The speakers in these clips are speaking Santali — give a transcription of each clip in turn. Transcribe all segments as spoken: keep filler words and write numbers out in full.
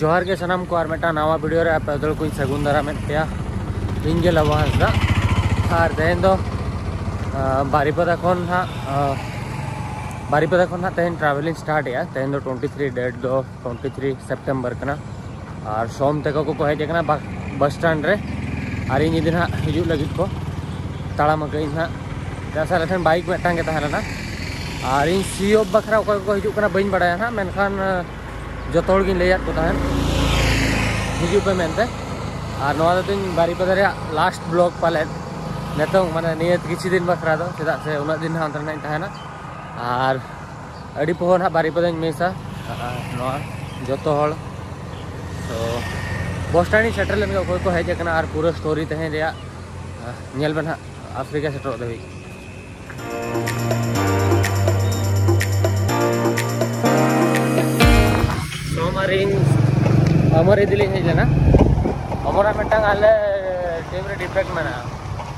ᱡᱚᱦᱟᱨ ᱜᱮ ᱥᱟᱱᱟᱢ ᱠᱚ, ᱟᱨ ᱢᱤᱫᱴᱟᱝ ᱱᱟᱣᱟ ᱵᱷᱤᱰᱤᱭᱳ ᱨᱮ ᱟᱯᱮ ᱡᱚᱛᱚ ᱠᱚᱧ ᱥᱟᱹᱜᱩᱱ ᱫᱟᱨᱟᱢᱮᱫ ᱯᱮᱭᱟ᱾ ᱤᱧ ᱜᱮ ᱞᱟᱵᱟ ᱦᱟᱸᱥᱫᱟ᱾ ᱟᱨ ᱛᱮᱦᱮᱧ ᱫᱚ ᱟᱸ, ᱵᱟᱨᱤᱯᱟᱫᱟ ᱠᱷᱚᱱ ᱦᱟᱸᱜ ᱟᱸ, ᱵᱟᱨᱤᱯᱟᱫᱟ ᱠᱷᱚᱱ ᱦᱟᱸᱜ ᱛᱮᱦᱮᱧ ᱴᱨᱟᱵᱷᱮᱞᱤᱝ ᱥᱴᱟᱨᱴ ᱮᱜᱼᱟ᱾ ᱛᱮᱦᱮᱧ ᱫᱚ ᱴᱩᱭᱮᱱᱴᱤ ᱛᱷᱨᱤ ᱰᱮᱴ ᱫᱚ ᱴᱩᱭᱮᱱᱴᱤ ᱛᱷᱨᱤ ᱥᱮᱯᱴᱮᱢᱵᱟᱨ ᱠᱟᱱᱟ᱾ ᱟᱨ ᱥᱳᱢ ᱛᱟᱠᱚ ᱠᱚ ᱦᱮᱡ ᱟᱠᱟᱱᱟ ᱵᱟ-, ᱵᱟᱥ ᱥᱴᱮᱱᱰ ᱨᱮ, ᱟᱨ ᱤᱧ ᱤᱫᱤ ᱦᱟᱸᱜ ᱦᱤᱡᱩᱜ ᱞᱟᱹᱜᱤᱫ ᱠᱚ ᱛᱟᱲᱟᱢ ᱟᱠᱟᱫ ᱤᱧ ᱦᱟᱸᱜ᱾ ᱪᱮᱫᱟᱜ ᱥᱮ ᱟᱞᱮ ᱴᱷᱮᱱ ᱵᱟᱭᱤᱠ ᱢᱤᱫᱴᱟᱝ ᱜᱮ ᱛᱟᱦᱮᱸ ᱞᱮᱱᱟ᱾ ᱟᱨ ᱤᱧ ᱥᱤ ᱚᱯᱷ ᱵᱟᱠᱷᱨᱟ ᱚᱠᱚᱭ ᱠᱚᱠᱚ ᱦᱤᱡᱩᱜ ᱠᱟᱱᱟ ᱵᱟᱹᱧ ᱵᱟᱲᱟᱭᱟ ᱦᱟᱸᱜ, ᱢᱮᱱᱠᱷᱟᱱ ᱟᱸ, ᱡᱚᱛᱚ ᱦᱚᱲ ᱜᱤᱧ ᱞᱟᱹᱭᱟᱫ ᱠᱚ ᱛᱟᱦᱮᱸᱫ ᱦᱤᱡᱩᱜ ᱯᱮ ᱢᱮᱱᱛᱮ᱾ ᱟᱨ ᱱᱚᱣᱟ ᱫᱚ ᱛᱤᱧ ᱵᱟᱨᱤᱯᱟᱫᱟ ᱨᱮᱭᱟᱜ ᱞᱟᱥᱴ ᱵᱞᱚᱜ ᱯᱟᱞᱮᱫ, ᱱᱤᱛᱚᱝ ᱢᱟᱱᱮ ᱱᱤᱭᱟᱹ ᱠᱤᱪᱷᱩ ᱫᱤᱱ ᱵᱟᱠᱷᱨᱟ ᱫᱚ, ᱪᱮᱫᱟᱜ ᱥᱮ ᱩᱱᱟᱹᱜ ᱫᱤᱱ ᱦᱟᱸᱜ ᱚᱱᱛᱮ ᱨᱮ ᱦᱟᱸᱜ ᱤᱧ ᱛᱟᱦᱮᱱᱟ᱾ ᱟᱨ ᱟᱹᱰᱤ ᱯᱚᱦᱚᱨ ᱦᱟᱸᱜ ᱵᱟᱨᱤᱯᱟᱫᱟᱧ ᱢᱤᱥᱟ ᱱᱚᱣᱟ ᱡᱚᱛᱚ ᱦᱚᱲ᱾ ᱛᱚ ᱵᱚᱥ ᱥᱴᱮᱱᱰ ᱤᱧ ᱥᱮᱴᱮᱨ ᱞᱮᱱ ᱜᱮ, ᱚᱠᱚᱭ ᱠᱚ ᱦᱮᱡ ᱟᱠᱟᱱᱟ ᱟᱨ ᱯᱩᱨᱟᱹ ᱥᱴᱳᱨᱤ ᱛᱮᱦᱮᱧ ᱨᱮᱭᱟᱜ ᱧᱮᱞ ᱵᱮᱱ ᱦᱟᱸᱜ ᱟᱯᱷᱨᱤᱠᱟ ᱥᱮᱴᱮᱨᱚᱜ ᱫᱷᱟᱹᱵᱤᱡ᱾ ᱥᱳᱢ ᱟᱨ ᱤᱧ ᱚᱢᱚᱨ ᱤᱫᱤ ᱞᱤᱧ ᱦᱮᱡ ᱞᱮᱱᱟ᱾ ᱚᱢᱚᱨᱟᱜ ᱢᱤᱫᱴᱟᱝ ᱟᱞᱮ ᱴᱤᱢ ᱨᱮ ᱰᱤᱯᱷᱮᱠᱴ ᱢᱮᱱᱟᱜᱼᱟ᱾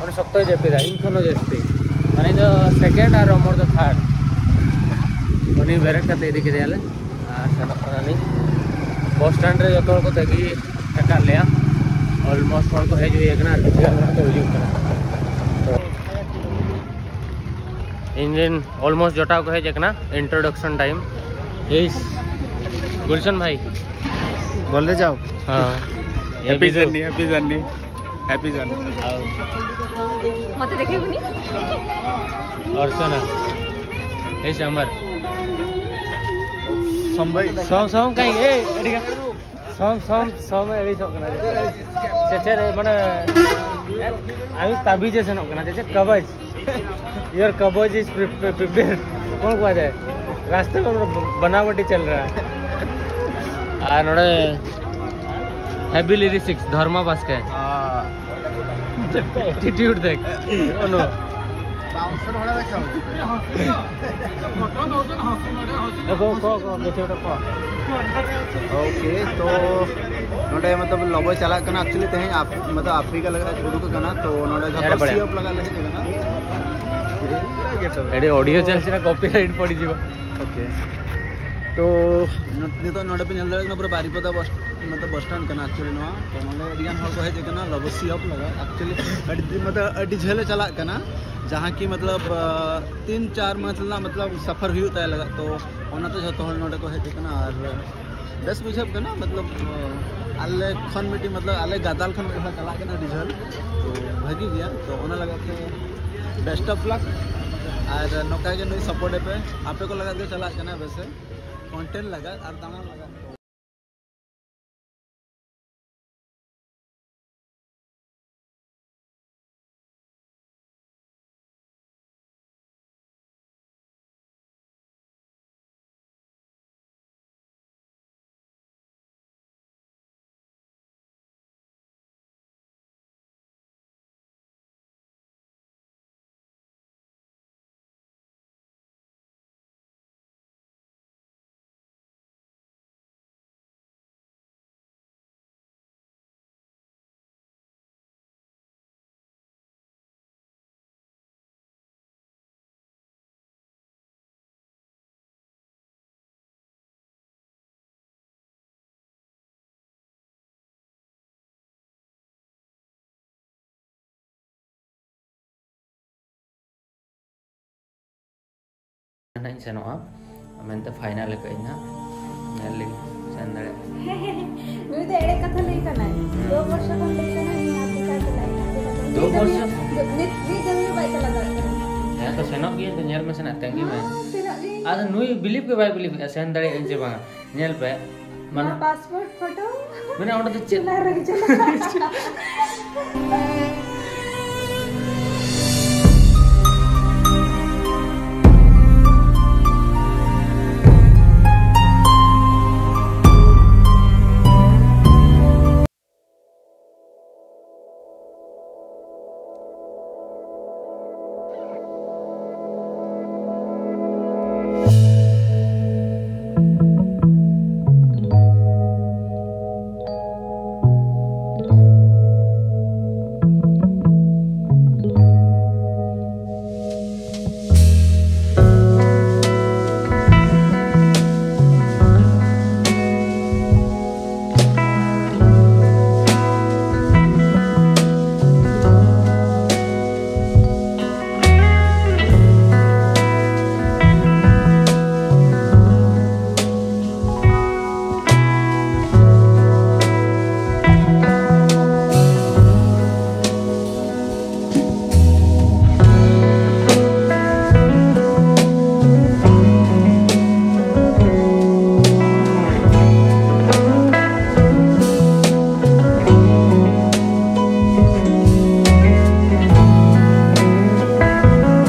ᱩᱱᱤ ᱥᱚᱠᱛᱚᱭ ᱡᱟᱹᱯᱤᱫᱟ, ᱤᱧ ᱠᱷᱚᱱ ᱦᱚᱸ ᱡᱟᱹᱥᱛᱤ᱾ ᱢᱟᱱᱮ ᱤᱧ ᱫᱚ ᱥᱮᱠᱮᱱᱰ ᱟᱨ ᱚᱢᱚᱨ ᱫᱚ ᱛᱷᱟᱨᱰ᱾ ᱩᱱᱤ ᱵᱮᱨᱮᱫ ᱠᱟᱛᱮ ᱤᱫᱤ ᱠᱮᱫᱮᱭᱟᱞᱮ ᱟᱨ ᱥᱮᱱᱚᱜ ᱠᱟᱱᱟᱞᱤᱧ᱾ ᱵᱚᱥ ᱥᱴᱮᱱᱰ ᱨᱮ ᱡᱚᱛᱚ ᱦᱚᱲ ᱠᱚ ᱛᱟᱹᱜᱤ ᱟᱠᱟᱫ ᱞᱮᱭᱟ᱾ ᱚᱞᱢᱳᱥᱴ ᱦᱚᱲ ᱠᱚ ᱦᱮᱡ ᱦᱩᱭ ᱟᱠᱟᱱᱟ ᱟᱨ ᱠᱤᱪᱷᱩ ᱜᱟᱱ ᱢᱮᱱᱟᱜ ᱠᱚ ᱦᱤᱡᱩᱜ ᱠᱟᱱᱟ᱾ ᱛᱚ ᱤᱧ ᱨᱮᱱ ᱚᱞᱢᱳᱥᱴ ᱡᱚᱴᱟᱣ ᱠᱚ ᱦᱮᱡ ᱟᱠᱟᱱᱟ᱾ Introduction time. ᱮᱭ ᱜᱩᱞᱥᱚᱱ ᱵᱷᱟᱭ, बोलते जाओ। हाँ। Happy journey, happy journey, happy journey. মতে দেখে শুনি। अर्चना। एस अमर। संभई। सॉन्ग सॉन्ग कहीं ए एडिगा। सॉन्ग सॉन्ग सॉन्ग में एडी सॉन्ग ना। चेचे रे माने अभी तभी जैसे नोक ना, जैसे कवच। योर कवच इज प्रिपेयर। कौन को आ जाए? रास्ते में बनावटी चल रहा है। ᱟᱨ ᱱᱚᱰᱮ ᱦᱮᱵᱤ ᱞᱤᱨᱤᱥᱤᱠᱥ ᱫᱷᱚᱨᱢᱟ ᱵᱟᱥᱠᱮ᱾ ᱮᱴᱤᱴᱤᱭᱩᱰ ᱫᱮᱠᱷ᱾ ᱚᱱᱚ᱾ ᱠᱚ, ᱠᱚ, ᱠᱚ, ᱜᱚᱪᱷᱮ ᱠᱚ᱾ ᱳᱠᱮ, ᱛᱚ ᱱᱚᱰᱮ ᱢᱚᱛᱞᱚᱵ ᱞᱚᱵᱚᱭ ᱪᱟᱞᱟᱜ ᱠᱟᱱᱟ᱾ ᱮᱠᱪᱩᱭᱮᱞᱤ ᱛᱮᱦᱮᱧ ᱟᱯ-, ᱢᱚᱛᱞᱚᱵ ᱟᱯᱷᱨᱤᱠᱟ ᱞᱟᱹᱜᱤᱫ ᱩᱰᱩᱠ ᱟᱠᱟᱱᱟ᱾ ᱛᱚ ᱱᱚᱰᱮ ᱡᱷᱚᱛᱚ ᱮᱰ ᱵᱟᱲᱟᱭᱟ᱾ ᱥᱤ ᱚᱯᱷ ᱞᱟᱜᱟᱜ ᱞᱟᱹᱜᱤᱫ ᱠᱟᱱᱟ᱾ ᱮᱰᱤ ᱚᱰᱤᱭᱳ ᱪᱮᱱᱮᱞ ᱥᱮᱱᱟᱜ ᱠᱚᱯᱤᱨᱟᱭᱤᱴ ᱯᱚᱲᱤ ᱡᱤᱵᱟ᱾ ᱳᱠᱮ, ᱛᱚ ᱱᱤᱛᱚᱜ ᱱᱚᱰᱮ ᱯᱮ ᱧᱮᱞ ᱫᱟᱲᱮᱭᱟᱜ ᱠᱟᱱᱟ, ᱯᱩᱨᱟᱹ ᱵᱟᱨᱤᱯᱟᱫᱟ ᱵᱚᱥ ᱢᱚᱛᱞᱚᱵ ᱵᱚᱥ ᱥᱴᱮᱱᱰ ᱠᱟᱱᱟ ᱮᱠᱪᱩᱭᱮᱞᱤ ᱱᱚᱣᱟ᱾ ᱛᱚ ᱱᱚᱰᱮ ᱟᱹᱰᱤ ᱜᱟᱱ ᱦᱚᱲ ᱠᱚ ᱦᱮᱡ ᱟᱠᱟᱱᱟ ᱞᱚᱵᱚ ᱥᱤ ᱚᱯᱷ ᱞᱟᱜᱟ᱾ ᱮᱠᱪᱩᱭᱮᱞᱤ ᱟᱹᱰᱤ ᱫᱤᱱ ᱢᱚᱛᱞᱚᱵ ᱟᱹᱰᱤ ᱡᱷᱟᱹᱞᱮ ᱪᱟᱞᱟᱜ ᱠᱟᱱᱟ, ᱡᱟᱦᱟᱸ ᱠᱤ ᱢᱚᱛᱞᱚᱵ ᱛᱤᱱ ᱪᱟᱨ ᱢᱟᱥ ᱨᱮᱱᱟᱜ ᱢᱚᱛᱞᱚᱵ ᱥᱟᱯᱷᱟᱨ ᱦᱩᱭᱩᱜ ᱛᱟᱭ ᱞᱟᱜᱟᱜ᱾ ᱛᱚ ᱚᱱᱟᱛᱮ ᱡᱷᱚᱛᱚ ᱦᱚᱲ ᱱᱚᱰᱮ ᱠᱚ ᱦᱮᱡ ᱟᱠᱟᱱᱟ ᱟᱨ ᱵᱮᱥ ᱵᱩᱡᱷᱟᱹᱜ ᱠᱟᱱᱟ᱾ ᱢᱚᱛᱞᱚᱵ ᱟᱞᱮ ᱠᱷᱚᱱ ᱢᱤᱫᱴᱤᱡ ᱢᱚᱛᱞᱚᱵ ᱟᱞᱮ ᱜᱟᱫᱟᱞ ᱠᱷᱚᱱ ᱢᱤᱫ ᱦᱚᱲ ᱪᱟᱞᱟᱜ ᱠᱟᱱᱟ ᱟᱹᱰᱤ ᱡᱷᱟᱹᱞ, ᱛᱚ ᱵᱷᱟᱹᱜᱤ ᱜᱮᱭᱟ᱾ ᱛᱚ ᱚᱱᱟ ᱞᱟᱹᱜᱤᱫ ᱛᱮ ᱵᱮᱥᱴ ᱚᱯᱷ ᱞᱟᱠ, ᱟᱨ ᱱᱚᱝᱠᱟ ᱜᱮ ᱱᱩᱭ ᱥᱟᱯᱳᱨᱴ ᱮ ᱯᱮ᱾ ᱟᱯᱮ ᱠᱚ ᱞᱟᱹᱜᱤᱫ ᱜᱮ ᱪᱟᱞᱟᱜ ᱠᱟᱱᱟ ᱵᱮᱥᱮ, ᱠᱚᱱᱴᱮᱱᱴ ᱞᱟᱜᱟᱜ ᱟᱨ ᱫᱟᱬᱟᱱ ᱞᱟᱜᱟᱜ᱾ ᱱᱟᱦᱟᱜ ᱤᱧ ᱥᱮᱱᱚᱜᱼᱟ ᱢᱮᱱᱛᱮ ᱯᱷᱟᱭᱱᱟᱞ ᱟᱠᱟᱫ ᱟᱹᱧ ᱱᱟᱦᱟᱜ᱾ ᱧᱮᱞ ᱞᱤᱧ ᱥᱮᱱ ᱫᱟᱲᱮᱭᱟᱜᱼᱟ᱾ ᱱᱩᱭ ᱫᱚ ᱮᱲᱮ ᱠᱟᱛᱷᱟ ᱞᱟᱹᱭ ᱠᱟᱱᱟᱭ᱾ ᱫᱩ ᱵᱚᱨᱥᱚ ᱠᱷᱚᱱ ᱞᱟᱹᱭ ᱠᱟᱱᱟᱭ, ᱤᱧ ᱟᱯᱷᱨᱤᱠᱟ ᱪᱟᱞᱟᱜ ᱤᱧ, ᱟᱯᱷᱨᱤᱠᱟ ᱪᱟᱞᱟᱜ ᱤᱧ᱾ ᱫᱩ ᱢᱤᱫ ᱫᱚᱢ ᱵᱚᱨᱥᱚ? ᱢᱤᱫ, ᱢᱤᱫ ᱫᱚᱢ ᱜᱮ ᱵᱟᱭ ᱪᱟᱞᱟᱣ ᱫᱟᱲᱮᱭᱟᱜ ᱠᱟᱱᱟ᱾ ᱦᱮᱸ ᱛᱚ, ᱥᱮᱱᱚᱜ ᱜᱮᱭᱟᱹᱧ ᱛᱚ, ᱧᱮᱞ ᱢᱮᱥᱮ ᱱᱟᱜ, ᱛᱟᱺᱜᱤ ᱢᱮ᱾ ᱦᱚᱸ, ᱥᱮᱱᱚᱜ ᱜᱮ᱾ ᱟᱫᱚ ᱱᱩᱭ ᱵᱤᱞᱤᱵᱷ ᱜᱮ ᱵᱟᱭ ᱵᱤᱞᱤᱵᱷ ᱮᱫᱟ, ᱥᱮᱱ ᱫᱟᱲᱮᱭᱟᱜ ᱟᱹᱧ ᱥᱮ ᱵᱟᱝᱟ᱾ ᱧᱮᱞ ᱯᱮ, ᱢᱟᱱᱮ ᱱᱚᱣᱟ ᱯᱟᱥᱯᱳᱨᱴ ᱯᱷᱳᱴᱳ ᱢᱟᱱᱮ ᱚᱸᱰᱮ ᱫᱚ ᱪᱮᱫ? ᱪᱟᱞᱟᱣ ᱨᱮᱜᱮ ᱪᱟᱞᱟᱜ᱾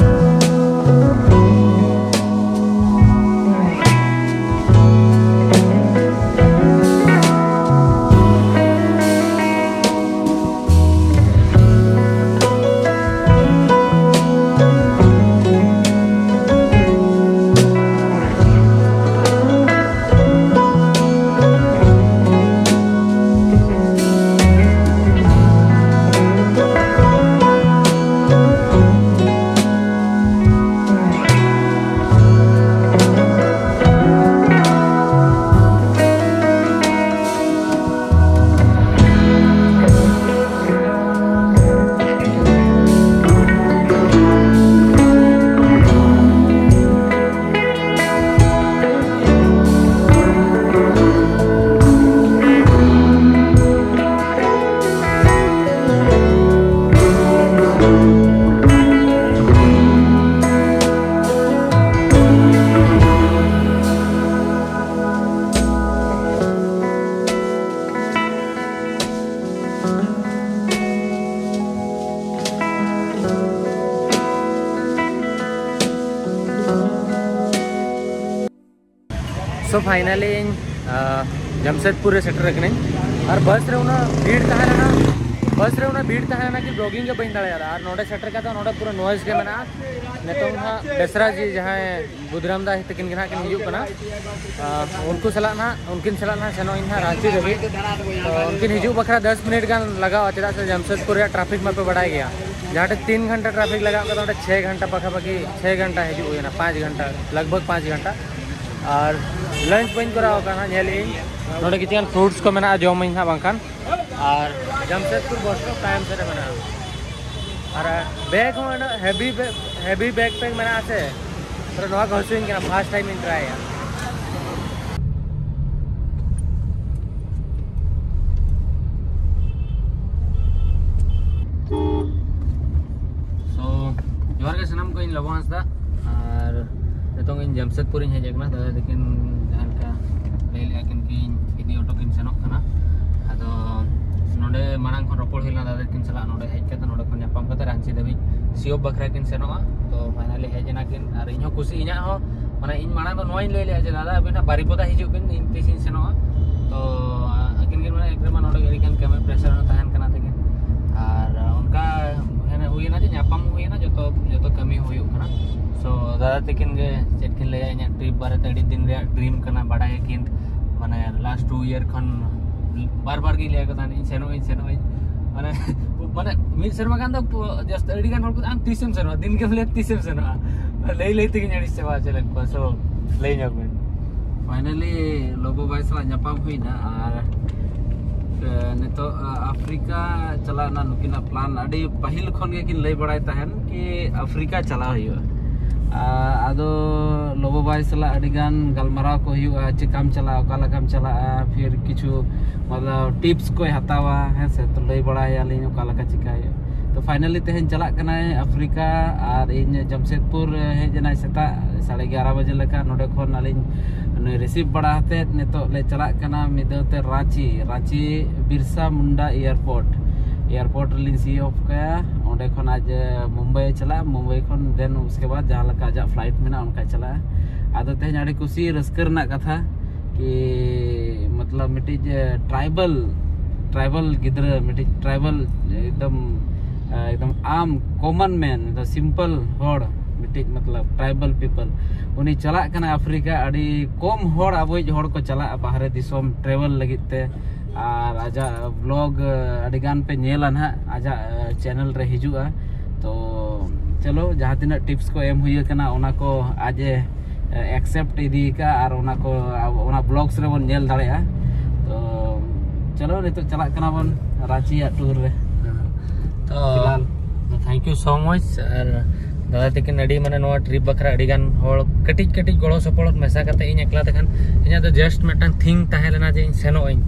ᱛᱚ finally ᱤᱧ ᱡᱟᱢᱥᱮᱫᱽᱯᱩᱨ ᱨᱮ ᱥᱮᱴᱮᱨ ᱟᱠᱟᱱᱟᱹᱧ᱾ ᱟᱨ ᱵᱟᱥ ᱨᱮ ᱩᱱᱟᱹᱜ ᱵᱷᱤᱲ ᱛᱟᱦᱮᱸ ᱞᱮᱱᱟ, ᱵᱟᱥ ᱨᱮ ᱩᱱᱟᱹᱜ ᱵᱷᱤᱲ ᱛᱟᱦᱮᱸ ᱞᱮᱱᱟ ᱠᱤ ᱵᱞᱚᱜᱤᱝ ᱜᱮ ᱵᱟᱹᱧ ᱫᱟᱲᱮᱭᱟᱫᱟ᱾ ᱟᱨ ᱱᱚᱰᱮ ᱥᱮᱴᱮᱨ ᱠᱟᱛᱮ ᱱᱚᱰᱮ ᱯᱩᱨᱟᱹ ᱱᱚᱭᱮᱥ ᱜᱮ ᱢᱮᱱᱟᱜᱼᱟ᱾ ᱱᱤᱛᱚᱝ ᱦᱟᱸᱜ ᱵᱮᱥᱨᱟ ᱡᱤ ᱡᱟᱦᱟᱸᱭ ᱵᱩᱫᱷᱨᱟᱢ ᱫᱟ ᱛᱟᱹᱠᱤᱱ ᱜᱮ ᱱᱟᱦᱟᱜ ᱠᱤᱱ ᱦᱤᱡᱩᱜ ᱠᱟᱱᱟ᱾ ᱟᱨ ᱩᱱᱠᱩ ᱥᱟᱞᱟᱜ ᱱᱟᱦᱟᱜ, ᱩᱱᱠᱤᱱ ᱥᱟᱞᱟᱜ ᱱᱟᱦᱟᱜ ᱥᱮᱱᱚᱜ ᱤᱧ ᱱᱟᱦᱟᱜ ᱨᱟᱺᱪᱤ ᱫᱷᱟᱹᱵᱤᱡ᱾ ᱛᱚ ᱩᱱᱠᱤᱱ ᱦᱤᱡᱩᱜ ᱵᱟᱠᱷᱨᱟ ᱫᱚᱥ ᱢᱤᱱᱤᱴ ᱜᱟᱱ ᱞᱟᱜᱟᱜᱼᱟ, ᱪᱮᱫᱟᱜ ᱥᱮ ᱡᱟᱢᱥᱮᱫᱽᱯᱩᱨ ᱨᱮᱭᱟᱜ ᱴᱨᱟᱯᱷᱤᱠ ᱢᱟᱯᱮ ᱵᱟᱲᱟᱭ ᱜᱮᱭᱟ᱾ ᱡᱟᱦᱟᱸ ᱴᱷᱮᱱ ᱛᱤᱱ ᱜᱷᱚᱱᱴᱟ ᱴᱨᱟᱯᱷᱤᱠ ᱞᱟᱜᱟᱣ ᱠᱟᱫᱟ, ᱚᱸᱰᱮ ᱪᱷᱮ ᱜᱷᱚᱱᱴᱟ ᱯᱟᱠᱷᱟᱯᱟᱠᱷᱤ, ᱪᱷᱮ ᱜᱷᱚᱱᱴᱟ ᱦᱤᱡᱩᱜ ᱦᱩᱭᱱᱟ, ᱯᱟᱸᱪ ᱜᱷᱚᱱᱴᱟ, ᱞᱟᱜᱽ ᱵᱷᱟᱜᱽ ᱯᱟᱸᱪ ᱜᱷᱚᱱᱴᱟ᱾ ᱟᱨ ᱞᱟᱧᱪ ᱵᱟᱹᱧ ᱠᱚᱨᱟᱣ ᱟᱠᱟᱱᱟ, ᱧᱮᱞ ᱤᱧ ᱱᱚᱰᱮ ᱠᱤᱪᱷᱩ ᱜᱟᱱ ᱯᱷᱨᱩᱴᱥ ᱠᱚ ᱢᱮᱱᱟᱜᱼᱟ, ᱡᱚᱢ ᱟᱹᱧ ᱦᱟᱸᱜ ᱵᱟᱝᱠᱷᱟᱱ᱾ ᱟᱨ ᱡᱟᱢᱥᱮᱫᱽᱯᱩᱨ ᱵᱚᱥ ᱥᱴᱚᱯ ᱛᱟᱭᱚᱢ ᱥᱮᱫ ᱨᱮ ᱢᱮᱱᱟᱜᱼᱟ᱾ ᱟᱨ ᱵᱮᱜᱽ ᱦᱚᱸ ᱩᱱᱟᱹᱜ ᱦᱮᱵᱤ, ᱦᱮᱵᱤ ᱵᱮᱜᱽ ᱯᱮᱠ ᱢᱮᱱᱟᱜᱼᱟ ᱥᱮ, ᱯᱩᱨᱟᱹ ᱱᱚᱣᱟ ᱠᱚ ᱦᱟᱹᱥᱩᱧ ᱠᱟᱱᱟ, ᱯᱷᱟᱥᱴ ᱴᱟᱭᱤᱢ ᱤᱧ ᱴᱨᱟᱭᱟ᱾ So ᱡᱚᱦᱟᱨ ᱜᱮ ᱥᱟᱱᱟᱢ ᱠᱚ, ᱤᱧ ᱞᱚᱵᱚ ᱦᱟᱸᱥᱫᱟ᱾ ᱟᱨ ᱱᱤᱛᱚᱝ ᱤᱧ ᱡᱟᱢᱥᱮᱫᱽᱯᱩᱨ ᱤᱧ ᱦᱮᱡ ᱟᱠᱟᱱᱟ᱾ ᱫᱟᱫᱟ ᱛᱟᱹᱠᱤᱱ ᱡᱟᱦᱟᱸ ᱞᱮᱠᱟ ᱞᱟᱹᱭ ᱞᱮᱫᱼᱟ ᱠᱤᱱ ᱠᱤ ᱤᱫᱤ ᱦᱚᱴᱚ ᱠᱤᱱ ᱥᱮᱱᱚᱜ ᱠᱟᱱᱟ᱾ ᱟᱫᱚ ᱱᱚᱰᱮ ᱢᱟᱲᱟᱝ ᱠᱷᱚᱱ ᱨᱚᱯᱚᱲ ᱦᱩᱭ ᱞᱮᱱᱟ ᱫᱟᱫᱟ ᱛᱟᱹᱠᱤᱱ ᱥᱟᱞᱟᱜ, ᱱᱚᱰᱮ ᱦᱮᱡ ᱠᱟᱛᱮ ᱱᱚᱰᱮ ᱠᱷᱚᱱ ᱧᱟᱯᱟᱢ ᱠᱟᱛᱮ ᱨᱟᱺᱪᱤ ᱫᱷᱟᱹᱵᱤᱡ ᱥᱤᱭᱳᱯ ᱵᱟᱠᱷᱨᱟ ᱠᱤᱱ ᱥᱮᱱᱚᱜᱼᱟ᱾ ᱛᱚ finally ᱦᱮᱡ ᱮᱱᱟ ᱠᱤᱱ᱾ ᱟᱨ ᱤᱧ ᱦᱚᱸ ᱠᱩᱥᱤ, ᱤᱧᱟᱹᱜ ᱦᱚᱸ, ᱢᱟᱱᱮ ᱤᱧ ᱢᱟᱲᱟᱝ ᱫᱚ ᱱᱚᱣᱟᱧ ᱞᱟᱹᱭ ᱞᱮᱫᱼᱟ ᱡᱮ ᱫᱟᱫᱟ ᱟᱹᱵᱤᱱ ᱦᱟᱸᱜ ᱵᱟᱨᱤᱯᱚᱫᱟ ᱦᱤᱡᱩᱜ ᱵᱤᱱ, ᱤᱧ ᱛᱤᱥ ᱤᱧ ᱥᱮᱱᱚᱜᱼᱟ᱾ ᱛᱚ ᱟᱹᱠᱤᱱ ᱠᱤᱱ ᱢᱮᱱᱟ ᱮᱠ ᱨᱮᱢᱟ ᱱᱚᱰᱮ ᱟᱹᱰᱤ ᱜᱟᱱ ᱠᱟᱹᱢᱤ ᱯᱨᱮᱥᱟᱨ ᱦᱚᱸ ᱛᱟᱦᱮᱱ ᱠᱟᱱᱟ ᱛᱟᱹᱠᱤᱱ᱾ ᱟᱨ ᱚᱱᱠᱟ ᱦᱩᱭᱱᱟ ᱡᱮ ᱧᱟᱯᱟᱢ ᱦᱩᱭᱱᱟ, ᱡᱚᱛᱚ, ᱡᱚᱛᱚ ᱠᱟᱹᱢᱤ ᱦᱩᱭᱩᱜ ᱠᱟᱱᱟ᱾ So ᱫᱟᱫᱟ ᱛᱟᱹᱠᱤᱱ ᱜᱮ ᱪᱮᱫ ᱠᱤᱱ ᱞᱟᱹᱭᱟ ᱤᱧᱟᱹᱜ ᱴᱨᱤᱯ ᱵᱟᱨᱮᱛᱮ, ᱟᱹᱰᱤ ᱫᱤᱱ ᱨᱮᱭᱟᱜ ᱰᱨᱤᱢ ᱠᱟᱱᱟ, ᱵᱟᱲᱟᱭᱟᱠᱤᱱ, ᱢᱟᱱᱮ last two year ᱠᱷᱚᱱ ᱵᱟᱨ ᱵᱟᱨ ᱜᱤᱧ ᱞᱟᱹᱭ ᱟᱠᱚ ᱛᱟᱦᱮᱸᱫ ᱤᱧ ᱥᱮᱱᱚᱜ ᱟᱹᱧ, ᱥᱮᱱᱚᱜ ᱟᱹᱧ᱾ ᱢᱟᱱᱮ, ᱢᱟᱱᱮ ᱢᱤᱫ ᱥᱮᱨᱢᱟ ᱜᱟᱱ ᱫᱚ ᱯᱩ-, ᱡᱟᱹᱥᱛᱤ ᱟᱹᱰᱤ ᱜᱟᱱ ᱦᱚᱲ ᱠᱚ, "ᱟᱢ ᱛᱤᱥᱮᱢ ᱥᱮᱱᱚᱜᱼᱟ?" ᱫᱤᱱ ᱜᱮᱢ ᱞᱟᱹᱭᱟ, "ᱛᱤᱥᱮᱢ ᱥᱮᱱᱚᱜᱼᱟ?" ᱞᱟᱹᱭ ᱞᱟᱹᱭ ᱛᱮᱜᱮᱧ ᱟᱹᱲᱤᱥ ᱪᱟᱵᱟ ᱦᱚᱪᱚ ᱞᱮᱫ ᱠᱚᱣᱟ᱾ So ᱞᱟᱹᱭ ᱧᱚᱜ ᱵᱮᱱ᱾ Finally ᱞᱚᱵᱚ ᱵᱷᱟᱭ ᱥᱟᱞᱟᱜ ᱧᱟᱯᱟᱢ ᱦᱩᱭᱱᱟ᱾ ᱟᱨ, ᱮ, ᱱᱤᱛᱚᱜ, ᱟ, ᱟᱯᱷᱨᱤᱠᱟ ᱪᱟᱞᱟᱜ ᱨᱮᱱᱟᱜ ᱱᱩᱠᱤᱱᱟᱜ ᱯᱞᱟᱱ ᱟᱹᱰᱤ ᱯᱟᱹᱦᱤᱞ ᱠᱷᱚᱱ ᱜᱮᱠᱤᱱ ᱞᱟᱹᱭ ᱵᱟᱲᱟᱭ ᱛᱟᱦᱮᱱ ᱠᱤ ᱟᱯᱷᱨᱤᱠᱟ ᱪᱟᱞᱟᱣ ᱦᱩᱭᱩᱜᱼᱟ᱾ ᱟ, ᱟᱫᱚ ᱞᱚᱵᱚ ᱵᱷᱟᱭ ᱥᱟᱞᱟᱜ ᱟᱹᱰᱤ ᱜᱟᱱ ᱜᱟᱞᱢᱟᱨᱟᱣ ᱠᱚ ᱦᱩᱭᱩᱜᱼᱟ, ᱪᱮᱠᱟᱢ ᱪᱟᱞᱟᱜᱼᱟ, ᱚᱠᱟ ᱞᱮᱠᱟᱢ ᱪᱟᱞᱟᱜᱼᱟ, ᱯᱷᱤᱨ ᱠᱤᱪᱷᱩ ᱢᱚᱛᱞᱚᱵ ᱴᱤᱯᱥ ᱠᱚᱭ ᱦᱟᱛᱟᱣᱟ, ᱦᱮᱸ ᱥᱮ, ᱛᱚ ᱞᱟᱹᱭ ᱵᱟᱲᱟᱭᱟᱞᱤᱧ ᱚᱠᱟ ᱞᱮᱠᱟ ᱪᱤᱠᱟᱹᱭ ᱦᱩᱭᱩᱜᱼᱟ᱾ ᱛᱚ finally ᱛᱮᱦᱮᱧ ᱪᱟᱞᱟᱜ ᱠᱟᱱᱟᱭ ᱟᱯᱷᱨᱤᱠᱟ᱾ ᱟᱨ ᱤᱧ ᱡᱟᱢᱥᱮᱫᱽᱯᱩᱨ ᱦᱮᱡ ᱮᱱᱟᱭ ᱥᱮᱛᱟᱜ ᱥᱟᱲᱮ ᱮᱜᱟᱨᱚ ᱵᱟᱡᱮ ᱞᱮᱠᱟ᱾ ᱱᱚᱰᱮ ᱠᱷᱚᱱ ᱟᱹᱞᱤᱧ ᱱᱩᱭ ᱨᱤᱥᱤᱵᱷ ᱵᱟᱲᱟ ᱠᱟᱛᱮᱫ ᱱᱤᱛᱚᱜ ᱞᱮ ᱪᱟᱞᱟᱜ ᱠᱟᱱᱟ ᱢᱤᱫ ᱫᱷᱟᱣ ᱛᱮ ᱨᱟᱺᱪᱤ, ᱨᱟᱺᱪᱤ ᱵᱤᱨᱥᱟ ᱢᱩᱱᱰᱟ ᱮᱭᱟᱨᱯᱳᱨᱴ᱾ ᱮᱭᱟᱨᱯᱳᱨᱴ ᱨᱮᱞᱤᱧ ᱥᱤ ᱚᱯᱷ ᱠᱟᱭᱟ, ᱚᱸᱰᱮ ᱠᱷᱚᱱ ᱟᱡ ᱢᱩᱢᱵᱟᱭ ᱪᱟᱞᱟᱜᱼᱟ, ᱢᱩᱢᱵᱟᱭ ᱠᱷᱚᱱ ᱫᱮᱱ ᱩᱥᱠᱮ ᱵᱟᱫ ᱡᱟᱦᱟᱸ ᱞᱮᱠᱟ ᱟᱡᱟᱜ ᱯᱷᱞᱟᱭᱤᱴ ᱢᱮᱱᱟᱜᱼᱟ ᱚᱱᱠᱟᱭ ᱪᱟᱞᱟᱜᱼᱟ᱾ ᱟᱫᱚ ᱛᱮᱦᱮᱧ ᱟᱹᱰᱤ ᱠᱩᱥᱤ ᱨᱟᱹᱥᱠᱟᱹ ᱨᱮᱱᱟᱜ ᱠᱟᱛᱷᱟ ᱠᱤ ᱢᱚᱛᱞᱚᱵ ᱢᱤᱫᱴᱤᱡ ᱴᱨᱟᱭᱵᱟᱞ ᱴᱨᱟᱭᱵᱟᱞ ᱜᱤᱫᱽᱨᱟᱹ, ᱢᱤᱫᱴᱤᱡ ᱴᱨᱟᱭᱵᱟᱞ ᱮᱠᱫᱚᱢ ᱮᱠᱫᱚᱢ ᱟᱢ ᱠᱚᱢᱚᱱ ᱢᱮᱱ, ᱫᱚ ᱥᱤᱢᱯᱚᱞ ᱦᱚᱲ, ᱢᱤᱫᱴᱤᱡ ᱢᱚᱛᱞᱚᱵ ᱴᱨᱟᱭᱵᱟᱞ ᱯᱤᱯᱚᱞ, ᱩᱱᱤ ᱪᱟᱞᱟᱜ ᱠᱟᱱᱟ ᱟᱯᱷᱨᱤᱠᱟ᱾ ᱟᱹᱰᱤ ᱠᱚᱢ ᱦᱚᱲ, ᱟᱵᱚᱭᱤᱡ ᱦᱚᱲ ᱠᱚ ᱪᱟᱞᱟᱜᱼᱟ ᱵᱟᱦᱨᱮ ᱫᱤᱥᱚᱢ ᱴᱨᱟᱭᱵᱟᱞ ᱞᱟᱹᱜᱤᱫ ᱛᱮ᱾ ᱟᱨ ᱟᱡᱟᱜ ᱵᱞᱚᱜ ᱟᱹᱰᱤ ᱜᱟᱱ ᱯᱮ ᱧᱮᱞᱟ ᱱᱟᱦᱟᱜ, ᱟᱡᱟᱜ ᱪᱮᱱᱮᱞ ᱨᱮ ᱦᱤᱡᱩᱜᱼᱟ᱾ ᱛᱚ ᱪᱚᱞᱚ, ᱡᱟᱦᱟᱸ ᱛᱤᱱᱟᱹᱜ ᱴᱤᱯᱥ ᱠᱚ ᱮᱢ ᱦᱩᱭ ᱟᱠᱟᱱᱟ, ᱚᱱᱟ ᱠᱚ ᱟᱡ ᱮ ᱮᱠᱥᱮᱯᱴ ᱤᱫᱤ ᱟᱠᱟᱫᱼᱟ ᱟᱨ ᱚᱱᱟ ᱠᱚ ᱟᱵᱚ ᱚᱱᱟ ᱵᱞᱚᱜᱥ ᱨᱮᱵᱚᱱ ᱧᱮᱞ ᱫᱟᱲᱮᱭᱟᱜᱼᱟ᱾ ᱛᱚ ᱪᱚᱞᱚ, ᱱᱤᱛᱚᱜ ᱪᱟᱞᱟᱜ ᱠᱟᱱᱟ ᱵᱚᱱ ᱨᱟᱸᱪᱤᱭᱟᱜ ᱴᱩᱨ ᱨᱮ᱾ ᱛᱚ ᱯᱷᱤᱞᱦᱟᱞ thank you so much. ᱟᱨ ᱫᱟᱫᱟ ᱛᱟᱹᱠᱤᱱ ᱟᱹᱰᱤ ᱢᱟᱱᱮ ᱱᱚᱣᱟ ᱴᱨᱤᱯ ᱵᱟᱠᱷᱨᱟ ᱟᱹᱰᱤ ᱜᱟᱱ ᱦᱚᱲ ᱠᱟᱹᱴᱤᱡ ᱠᱟᱹᱴᱤᱡ ᱜᱚᱲᱚ ᱥᱚᱯᱚᱦᱚᱫ ᱢᱮᱥᱟ ᱠᱟᱛᱮ ᱤᱧ ᱮᱠᱞᱟ ᱛᱮᱠᱷᱟᱱ ᱤᱧᱟᱹᱜ ᱫᱚ ᱡᱟᱥᱴ ᱢᱤᱫᱴᱟᱝ ᱛᱷᱤᱝ ᱛᱟᱦᱮᱸ ᱞᱮᱱᱟ ᱡᱮ ᱤᱧ ᱥᱮᱱᱚᱜ ᱟᱹᱧ,